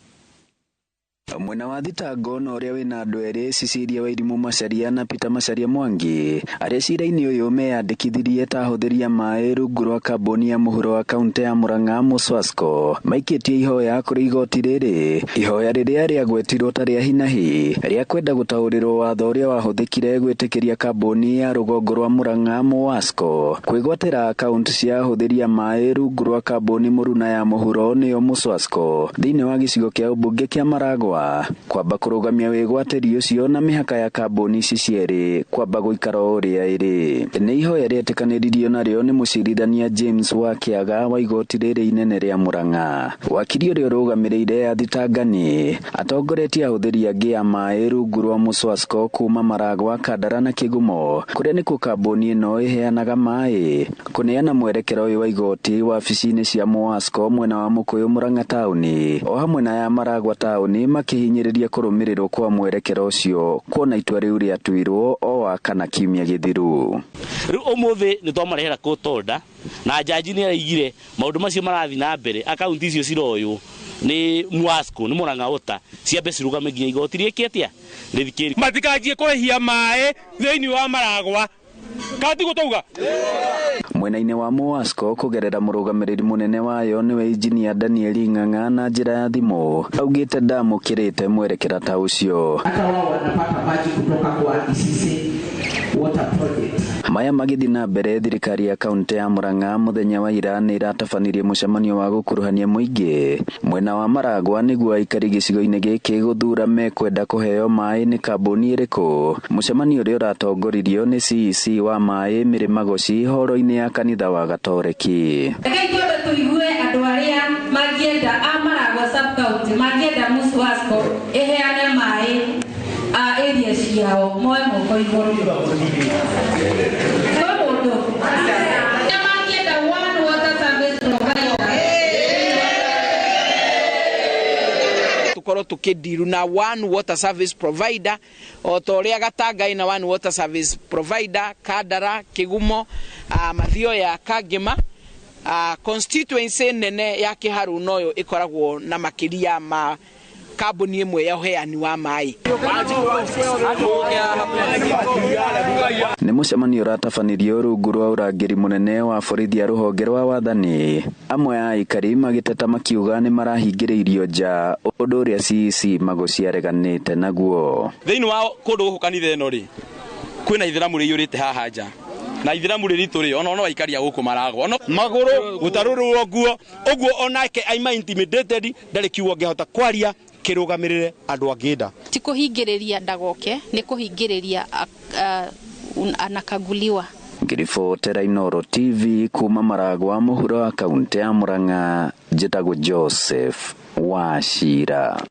Mwena wa thitango na ũrĩa wĩna andũ erĩ Cecilia Wairimu Macharia na Peter Macharia Mwangi arĩa cira-inĩ ũyũ meyandĩkithirie ta ahũthĩri a maĩ rungu rwa kambuni ya mũhuro wa kaunti ya Murang'a Muswasco maikĩtie ihoya kũrĩ igoti rĩrĩ, ihoya rĩrĩa rĩagwetirwo ta rĩa hinahi rĩa kwenda gũtaũrĩrwo watho ũrĩa wahũthĩkire gwĩtĩkĩria kambuni ya rũgongo rwa Murang'a Muwasco kwĩgwatĩra akaunti cia ahũthĩri a maĩ rungu rwa kambuni mũruna ya mũhuro nĩyo Muswasco thĩinĩ wa gĩcigo kĩa ũmbunge kĩa Maragwa, kwamba kũrũgamia wĩgwatĩri ũcio na mĩhaka ya kambuni ici cierĩ kwamba gũikara ũrĩa ĩrĩ. Nĩ ihoya rĩetĩkanĩririo narĩo nĩ mũcirithania James wa Kĩaga wa igoti rĩrĩ inene rĩa Murang'a. Wakiri ũrĩa ũrũgamĩrĩire athitangani atongoretie ahũthĩri angĩ a maĩ rungu rwa Muswasco kuma Maragwa, Kandara na Kĩgumo kũrĩa nĩkuo kambuni ĩno ĩheanaga maĩ kũneana mwerekero ũyũ wa igoti wabici-inĩ cia Muwasco mwena wa Mũkũyũ Murang'a taũni o hamwe na ya Maragwa taũni makĩhinyĩrĩria kũrũmĩrĩrwo kwa mwerekero ũcio kuona itua rĩu rĩatuirwo o wa kana kiumia gĩthiru. Rĩu ũmũthĩ nĩ twamarehera court order na jaji nĩ araigire maũndũ macio marathiĩ na mbere, akaunti icio ciroywo nĩ Muwasco nĩ Murang'a Water ciambe cirũgame nginya igoti rĩke atĩa rĩthikĩrĩrie. Matikanjie kũrĩhia maĩ thĩinĩ wa Maragwa Katigutuga. Mwena-inĩ wa Muwasco kũgerera mũrũgamĩrĩri mũnene wayo nĩwe injinia Daniel Ng'ang'a na njĩra ya thimũ augĩte ndamũkĩrĩte mwerekera ta ũcio. Hata wao wanapata maji kutoka kwa Isisi Water Project. Maya magĩthiĩ na mbere, thirikari ya kaunti ya Murang'a mũthenya wa ira nĩ ĩratabanirie mũcemanio wa gũkuruhania mũingĩ mwena wa Maragwa nĩguo aikari gĩcigo-inĩ gĩkĩ gũthura mekwenda kũheo maĩ nĩ kambuni ĩrĩkũ. Mũcemanio ũrĩa ũratongoririo nĩ CEC wa maĩ Mĩrĩma Goci horo-inĩ ya kanitha wa Gatoreki. Rekei twambe tũigue andũ arĩa mangĩenda a Maragwa sub-county mangĩenda Muswasco ĩheane maĩ a area ciao moe moko igũrũ. Kwĩ mũndũ arĩa mangĩenda one water service provider tukorwo tukidiru na one water service provider o ta ũrĩa Gatanga ĩna one water service provider, Kandara, Kĩgumo, Mathioya, Kangĩma. Constituency nene ya Kĩharu noyo ĩkoragwo na makĩria ma kambuni ĩmwe ya ũheani wa maĩ. Nĩ mũcemanio ũratabanirio rungu rwa ũrangĩri mũnene wa borithi a rũhonge rwa wathani. Amwe a aikari magĩteta makiuga nĩ marahingĩrĩirio nja, ũndũ ũrĩa CEC Magoci areganĩte naguo. Thĩinĩ wa kũndũ gũkũ kanitha ĩno rĩ, kwĩna ithĩramu rĩiyũrĩte haha nja, na ithĩramu rĩritũ rĩ, ona no aikari a gũkũ maragwa magũrũ gũtarũrwo nguo ũguo, onake aima intimidated, ndarĩ kiugo angĩhota kwaria kĩrũgamĩrĩre andũ angĩenda. Ti kũhingĩrĩria ndagoke, nĩ kũhingĩrĩria anakaguliwa. Ngiribotera Inooro TV kuma Maragwa mũhuro wa kaunti ya Murang'a, njĩtagwo Joseph Wachira.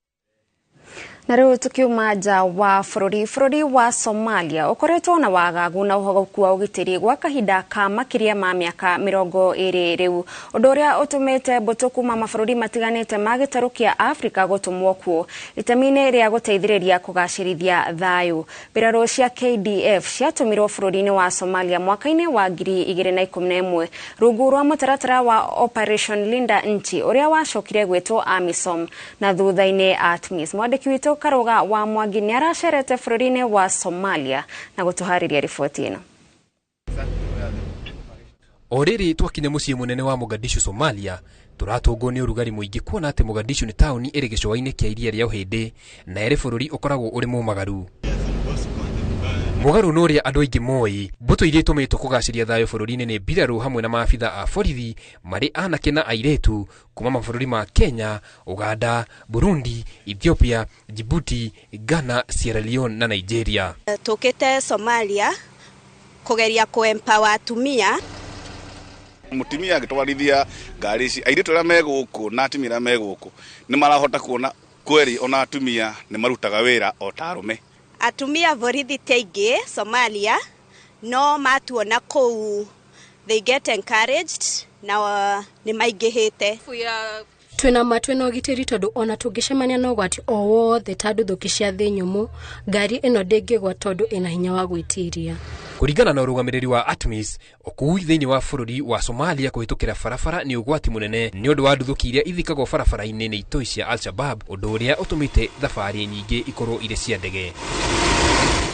Na rĩu tukiuma nja wa bũrũri wa Somalia ũkoretwo na wagagu na ũhogoku wa ũgitĩri gwa kahinda ka makĩria ma mĩaka 20 rĩu, ũndũ ũrĩa ũtũmĩte mbũtũ kuma mabũrũri matiganĩte ma gĩtarũ kĩa Afrika gũtũmwo kuo itemi-inĩ rĩa gũteithĩrĩria kũgacĩrithia thayũ. Mbirarũ cia KDF ciatũmirwo bũrũri-inĩ wa Somalia mwaka-inĩ wa 2011 rungu rwa mũtaratara wa Operation Linda Nchi ũrĩa wacokire gwĩtwo AMISOM na thutha-inĩ ATMIS. Mwandĩki witũ Karuga wa Mwangi nĩ aracerete bũrũri-inĩ wa Somalia na gũtũharĩria riboti ĩno. O rĩrĩ twakinya mũciĩ mũnene wa Mogadishu, Somalia, tũratũngwo nĩ ũrugarĩ mũingĩ kuona atĩ Mogadishu nĩ taũni ĩrĩ gĩcũa-inĩ kĩa iria rĩa Ũhĩndĩ na ĩrĩ bũrũri ũkoragwo ũrĩ mũmagaru. Mũgarũ na ũrĩa andũ aingĩ moĩ, mbũtũ iria itũmĩtwo kũgacĩria thayũ bũrũri-inĩ nĩ mbirarũ hamwe na maabitha a borithi marĩ anake na airĩtu kuma mabũrũri ma Kenya, Uganda, Burundi, Ethiopia, Djibouti, Ghana, Sierra Leone na Nigeria. Tũkĩte Somalia kũgeria kũ-empower atumia. Mũtumia agĩtwarithia ngari ici, airĩtu arĩa me gũkũ na atumia arĩa me gũkũ nĩ marahota kuona kweri ona atumia nĩ marutaga wĩra o ta arũme. Atumia borithi ti aingĩ Somalia, no matuona kũu they get encouraged na nĩ maingĩhĩte. Twĩna ma twĩna ũgitĩri tondũ ona tũngĩcemania na ũgwati o wothe ta nduthũki cia thĩ nyũmũ, ngari ĩno ndĩngĩgwa tondũ ĩna hinya wa gwĩtiria. Kũringana na ũrũgamĩrĩri wa ATMIS, ũkuui thĩinĩ wa bũrũri wa Somalia kũhĩtũkĩra barabara nĩ ũgwati mũnene nĩ ũndũ wa nduthũki iria ithikagwo barabara-inĩ nĩ itoi cia Al-Shabaab, ũndũ ũrĩa ũtũmĩte thabarĩ nyingĩ ikorwo irĩ cia ndege.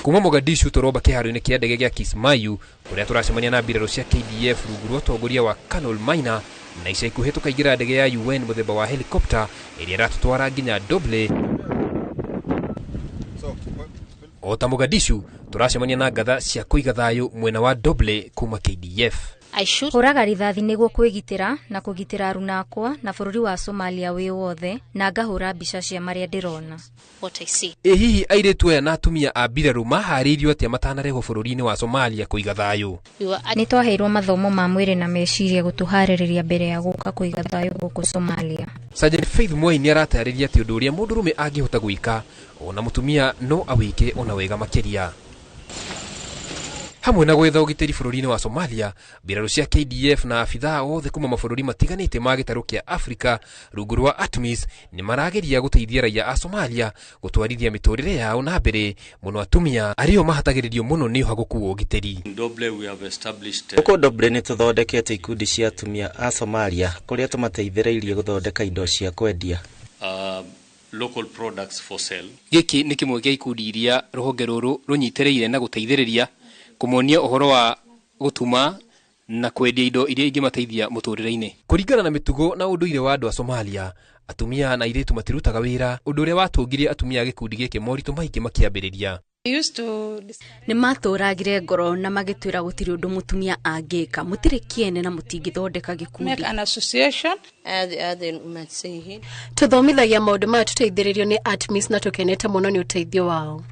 Kuma Mogadishu tũromba kĩharo-inĩ kĩa ndege gĩa Kismayu kũrĩa tũracemania na mbirarũ cia KDF rungu rwa ũtongoria wa Colonel Maina, na ica ikuhĩ tũkaingĩra ndege ya UN mũthemba wa helicopter ĩrĩa ĩratũtwara nginya Doble. O ta Mogadishu tũracemania na ngatha cia kũiga thayũ mwena wa Doble kuma KDF. Hũraga rithathi nĩguo kwĩgitĩra na kũgitĩra aruna akwa na bũrũri wa Somalia wĩ wothe, na ngahũra mbica cia marĩa ndĩrona. Ĩ hihi airĩtu aya na atumia a mbirarũ maharĩirio atĩa matanarehwo bũrũri-inĩ wa Somalia kũiga thayũ? Nĩ twaheirwo mathomo ma mwĩrĩ na meciria gũtũharĩrĩria mbere ya gũka kũiga thayũ gũkũ Somalia. Sergeant Faith Mwai nĩ aratarĩria atĩ ũndũ ũrĩa mũndũrũme angĩhota gwĩka ona mũtumia no awĩke ona wega makĩria. Hamwe na gwetha ũgitĩri bũrũri-inĩ wa Somalia, mbirarũ cia KDF na abithaa othe kuma mabũrũri matiganĩte ma gĩtarũ kĩa Afrika rungu rwa ATMIS nĩ marageria gũteithia raia a Somalia gũtwarithia mĩtũrĩre yao na mbere, mũno atumia arĩo mahatagĩrĩrio mũno nĩ ũhagũku wa ũgitĩri. Gũkũ Doble nĩ tũthondekete ikundi cia atumia a Somalia kũrĩa tũmateithĩrĩirie gũthondeka indo cia kwendia. Local products for sale. Gĩkĩ nĩ kĩmwe gĩa ikundi iria rũhonge rũrũ rũnyitĩrĩire na gũteithĩrĩria kũmonia ũhoro wa gũtuma na kwendia indo iria ingĩmateithia mũtũrĩre-inĩ. Kũringana na mĩtugo na ũndũire wa andũ a Somalia, atumia na airĩtu matirutaga wĩra, ũndũ ũrĩa watũngirie atumia a gĩkundi gĩkĩ moritũ maingĩ makĩambĩrĩria. Nĩ matũragire ngoro na magĩtwĩra gũtirĩ ũndũ mũtumia angĩka, mũtirĩ kĩene na mũtingĩthondeka gĩkundi. Tũthomithagia maũndũ maya tũteithĩrĩrio nĩ ATMIS na tũkenete mũno nĩ ũteithio wao.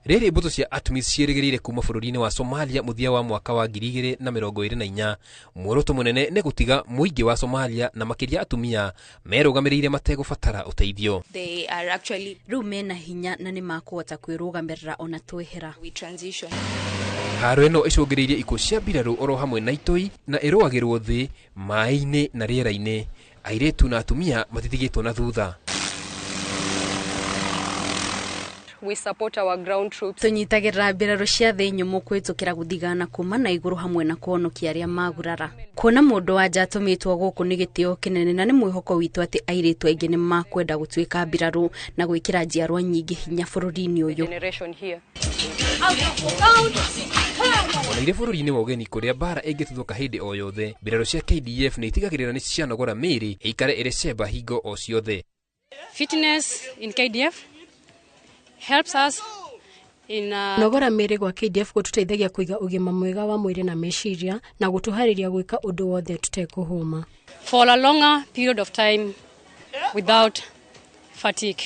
Rĩrĩ mbũtũ cia ATMIS ciĩrĩgĩrĩire kuma bũrũri-inĩ wa Somalia mũthia wa mwaka wa 2024. Muoroto mũnene nĩ gũtiga mũingĩ wa Somalia na makĩria atumia merũgamĩrĩire mategũbatara ũteithio. Rĩu mena hinya na nĩ makũhota kwĩrũgamĩrĩra ona twehera. Haro ĩno ĩcũngĩrĩirie ikuũ cia mbirarũ oro hamwe na itoi na ĩrũagĩrwo thĩ, maĩ-inĩ na rĩera-inĩ. Airĩtu na atumia matitigĩtwo na thutha. we support our ground troops. Tũnyitagĩrĩra mbirarũ cia thĩ nyũmũ kũhĩtũkĩra gũthigana kuma na igũrũ hamwe na kũhonokia arĩa magurara. Kuona mũndũ wa nja atũmĩtwo gũkũ nĩ gĩtĩo kĩnene na nĩ mwĩhoko witũ atĩ airĩtu aingĩ nĩ makwenda gũtuĩka mbirarũ na gwĩkĩra njiarwa nyingĩ hinya bũrũri-inĩ ũyũ. Generation here. Ona irĩ bũrũri-inĩ wa ũgeni kũrĩa mbara ĩngĩtuthũka hĩndĩ o yothe, mbirarũ cia KDF nĩ itigagĩrĩra nĩ cianogora mĩĩrĩ ĩikare ĩrĩ cemba hingo o ciothe. Fitness in KDF helps us in Nogora mĩĩrĩ gwa KDF gũtũteithagia kũiga ũgima mwega wa mwĩrĩ na meciria na gũtũharĩria gwĩka ũndũ wothe tũtekũhũma. For a longer period of time without fatigue.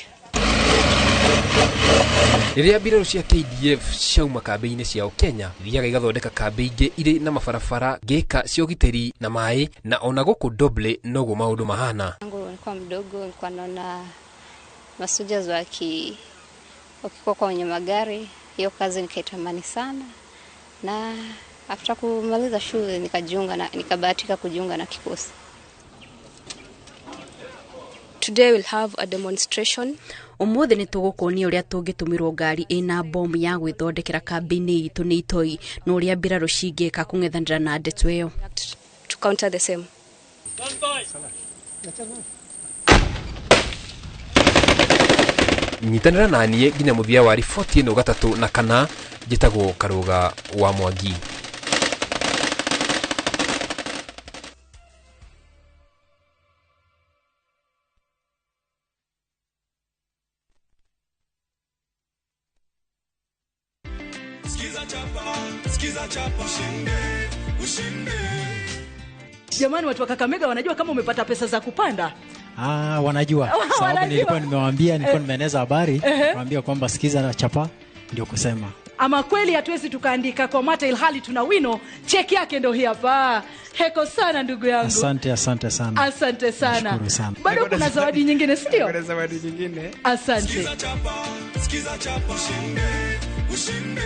Rĩrĩa mbirarũ cia KDF ciauma kambĩ-inĩ ciao Kenya, ithiaga igathondeka kambĩ ingĩ irĩ na mabarabara, ngĩka cia ũgitĩri na maĩ, na ona gũkũ Doble noguo maũndũ mahana. Tangu nilikuwa mdogo nilikuwa naona masoldiers wakikuwa kwenye magari, hiyo kazi nikaitamani sana, na after kumaliza shule nikajiunga na nikabahatika kujiunga na kikosi. Today we'll have a demonstration. Ũmũthĩ nĩ tũgũkuonia ũrĩa tũngĩtũmĩrwo ngari ĩna bomu ya gwĩthondekera kambĩ-inĩ itũ nĩ itoi na ũrĩa mbirarũ cingĩka kũng'ethanĩra na ndeto ĩyo. To counter the same. Nyitanĩra na niĩ nginya mũthia wa riboti ĩno gatatũ na kana. Njĩtagwo Karũga wa Mwangi. Jamani, watu wa Kakamega wanajua kama umepata pesa za kupanda? Ah, wanajua. Sababu nilikuwa nimewaambia, nilikuwa nimeeneza habari, niwaambia kwamba sikiza na chapa ndio kusema. Ama kweli hatuwezi tukaandika kwa mata ilhali tuna wino. Cheki yake ndio hii hapa. Heko sana ndugu yangu. Asante, asante sana. Asante sana. Nashukuru sana. Bado kuna zawadi nyingine, si ndio? Kuna zawadi nyingine. Asante. Sikiza chapa, sikiza chapa, ushinde, ushinde.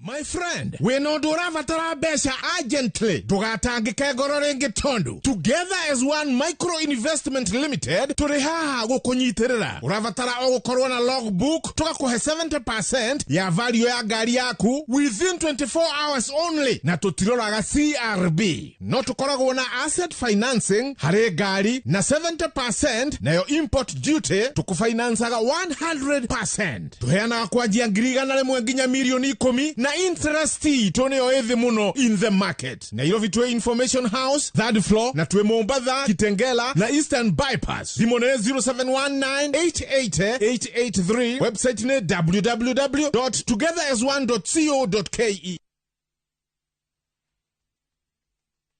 My friend, wĩna ũndũ ũrabatara mbeca urgently, ndũgatangĩke ngoro rĩngĩ tondũ Together as One Micro Investment Limited tũrĩ haha gũkũnyitĩrĩra. Ũrabatara o gũkorwo na logbook, tũgakũhe 70% ya value ya ngari yaku within 24 hours only, na tũtiroraga CRB. No tũkoragwo na asset financing harĩ ngari na 70%, nayo import duty tũkũfinancaga 100%. Tũheanaga kwanjia 100,000 nginya 10,000,000 na interest itũ nĩyo ĩthĩ mũno in the market. Nairobi twĩ Information House third floor, na twĩ Mombatha, Kitengela na Eastern Bypass. Thimũ nĩ 0719888883, website nĩ www.togetherasone.co.ke.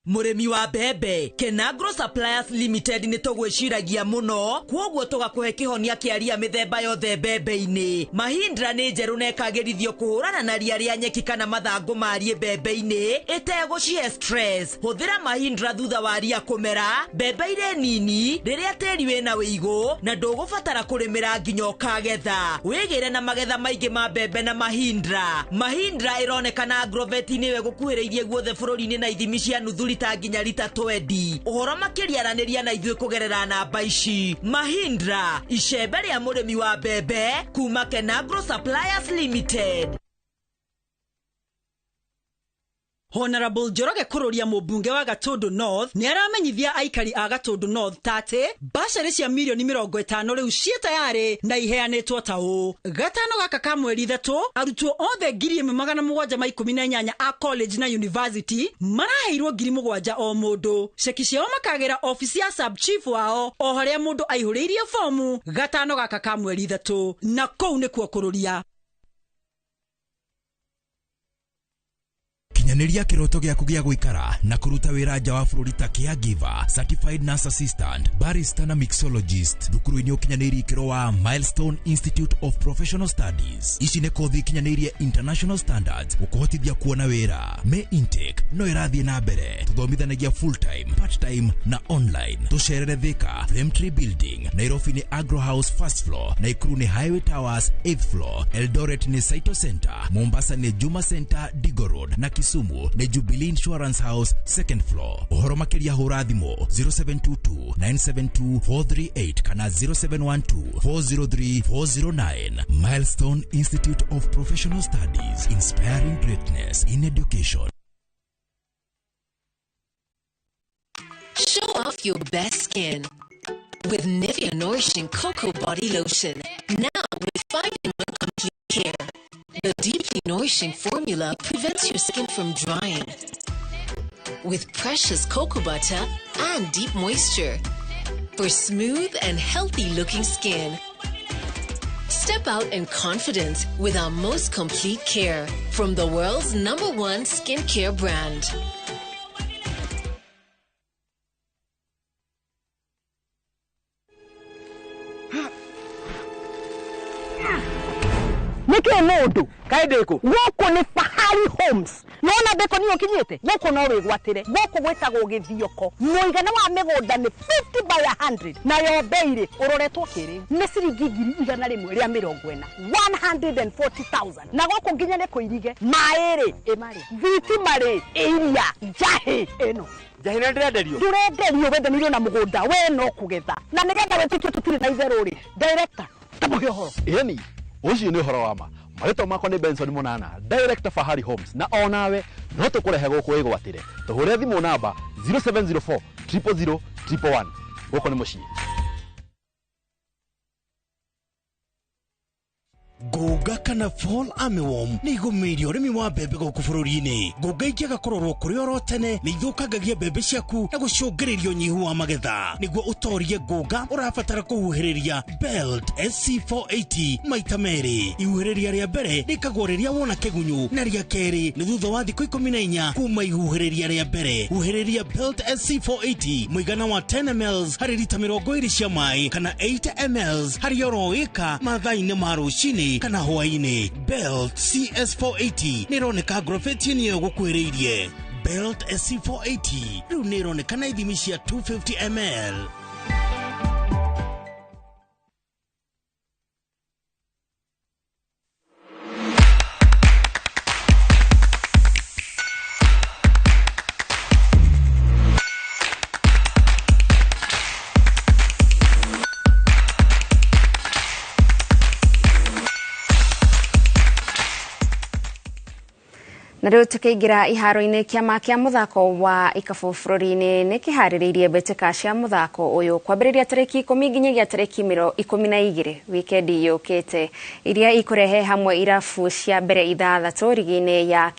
Mũrĩmi wa mbembe, Kenagro Suppliers Limited nĩ tũgwĩciragia mũno, kwoguo tũgakũhe kĩhonia kĩa ria mĩthemba yothe mbembe-inĩ. Mahindra nĩ njerũ na ĩkagĩrithio kũhũrana na ria rĩa nyeki kana mathangũ ma rie mbembe-inĩ ĩtegũcihe stress. Hũthĩra Mahindra thutha wa ria kũmera, mbembe irĩ nini, rĩrĩa tĩri wĩna wĩigũ, na ndũgũbatara kũrĩmĩra nginya ũkagetha. Wĩgĩre na magetha maingĩ ma mbembe na Mahindra. Mahindra ĩronekana Agrovet-inĩ ĩyo ĩgũkuhĩrĩirie guothe bũrũri-inĩ na ithimi cia nuthu lita nginya lita 20. Ũhoro makĩria aranĩria na ithuĩ kũgerera namba ici. Mahindra, icembe rĩa mũrĩmi wa mbembe kuma Kenagro Suppliers Limited. Honorable Njoroge Kururia mũmbunge wa Gatundu North nĩ aramenyithia aikari a Gatundu North tate bacarĩ cia mirioni 50 rĩu ciĩ tayarĩ na iheanĩtwo ta ũũ. Gatano gaka ka mweri 3 arutwo othe 1718 a college na university maraheirwo 7,000 o mũndũ. Ceki ciao makagĩra ofici ya sub chief wao o harĩa mũndũ aihũrĩirie fomu gatano gaka ka mweri 3, na kũu nĩkuo Kururia. Kinyanĩria kĩroto gĩaku gĩa gũikara na kũruta wĩra nja wa bũrũri ta caregiver, certified nurse assistant, barista na mixologist. Thukuru-inĩ ũkinyanĩirie ikĩro wa Milestone Institute of Professional Studies. Ici nĩ kothi ikinyanĩirie international standards gũkũhotithia kuona wĩra. May intake no ĩrathiĩ na mbere. Tũthomithanagia full time, part time na online. Tũcerere Thika, Flame Tree Building, Nairobi nĩ Agro House first floor, Nakuru nĩ Highway Towers 8th floor, Eldoret nĩ Saito Center, Mombasa nĩ Juma Center, Digo Road na Kisumu Kisumu nĩ Jubilee Insurance House second floor. Ũhoro makĩria hũra thimũ 0722 972 438 kana 0712 403 409. Milestone Institute of Professional Studies, inspiring greatness in education. Show off your best skin with Nivea Nourishing Cocoa Body Lotion. Now with 5-in-1 complete care. The deeply nourishing formula prevents your skin from drying. With precious cocoa butter and deep moisture for smooth and healthy looking skin. Step out in confidence with our most complete care from the world's #1 skincare brand. Nĩkĩ mũndũ kaĩ ndĩkũ gũkũ nĩ Fahari Homes nona ndĩkũ niĩ ũkinyĩte gũkũ no wĩgwatĩre gũkũ gwĩtagwo Gĩthioko mũigana wa mĩgũnda nĩ 50 by 100 nayo bei rĩ ũroretwo kĩrĩu nĩ ciringi 140,000 140,000 na gũkũ nginya nĩ kũirige maĩ rĩ ĩmarĩa thitima rĩ ĩiria njahĩ ĩno njahĩ nĩ ndĩrenderio ndũrenderio wendanĩirio na mũgũnda we no kũgetha na nĩgetha wĩtĩkie tũtirĩ na itherũ rĩ director tamũhe ũhoro. Ĩni ũcio nĩ ũhoro wa ma. Marĩtwa makwa nĩ Benson Mũnana, director Fahari Homes, na onawe no tũkũrehe gũkũ wĩgwatĩre. Tũhũre thimũ namba 0704 000 111. Gũkũ nĩ mũciĩ. Ngũnga kana fall armyworm nĩ igũmĩire ũrĩmi wa mbembe gũkũ bũrũri-inĩ. Ngũnga ingĩaga kũrorwo kũrĩ oro tene nĩ ithũkangagia mbembe ciaku na gũcũngĩrĩria ũnyihu wa magetha. Nĩguo ũtorie ngũnga ũrabatara kũhuhĩrĩria Belt SC480 maita merĩ. Ihuhĩrĩria rĩa mbere rĩkagwo rĩrĩa wona kĩgunyũ na rĩa kerĩ nĩ thutha wa thikũ 14 kuma ihuhĩrĩria rĩa mbere. Huhĩrĩria Belt SC480 mũigana wa 10 ml harĩ rita 20 cia maĩ kana 8 ml harĩ oro ĩka mathaa-inĩ ma rũcinĩ kana hwaĩ-inĩ. Belt CS480 nĩ ĩroneka ngorobeti-inĩ ĩyo gũkuhĩrĩirie. Belt SC480 rĩu nĩ ĩroneka na ithimi cia 250 ml. Na rĩu tũkĩingĩra iharo-inĩ kĩama kĩa mũthako wa ikabu bũrũri-inĩ nĩ kĩharĩrĩirie mbĩtĩka cia mũthako ũyũ kwambĩrĩria tarĩki 10 nginyagia tarĩki 12 wikendi yũkĩte iria ikũrehe hamwe irabu cia mbere 6 rigi-inĩ ya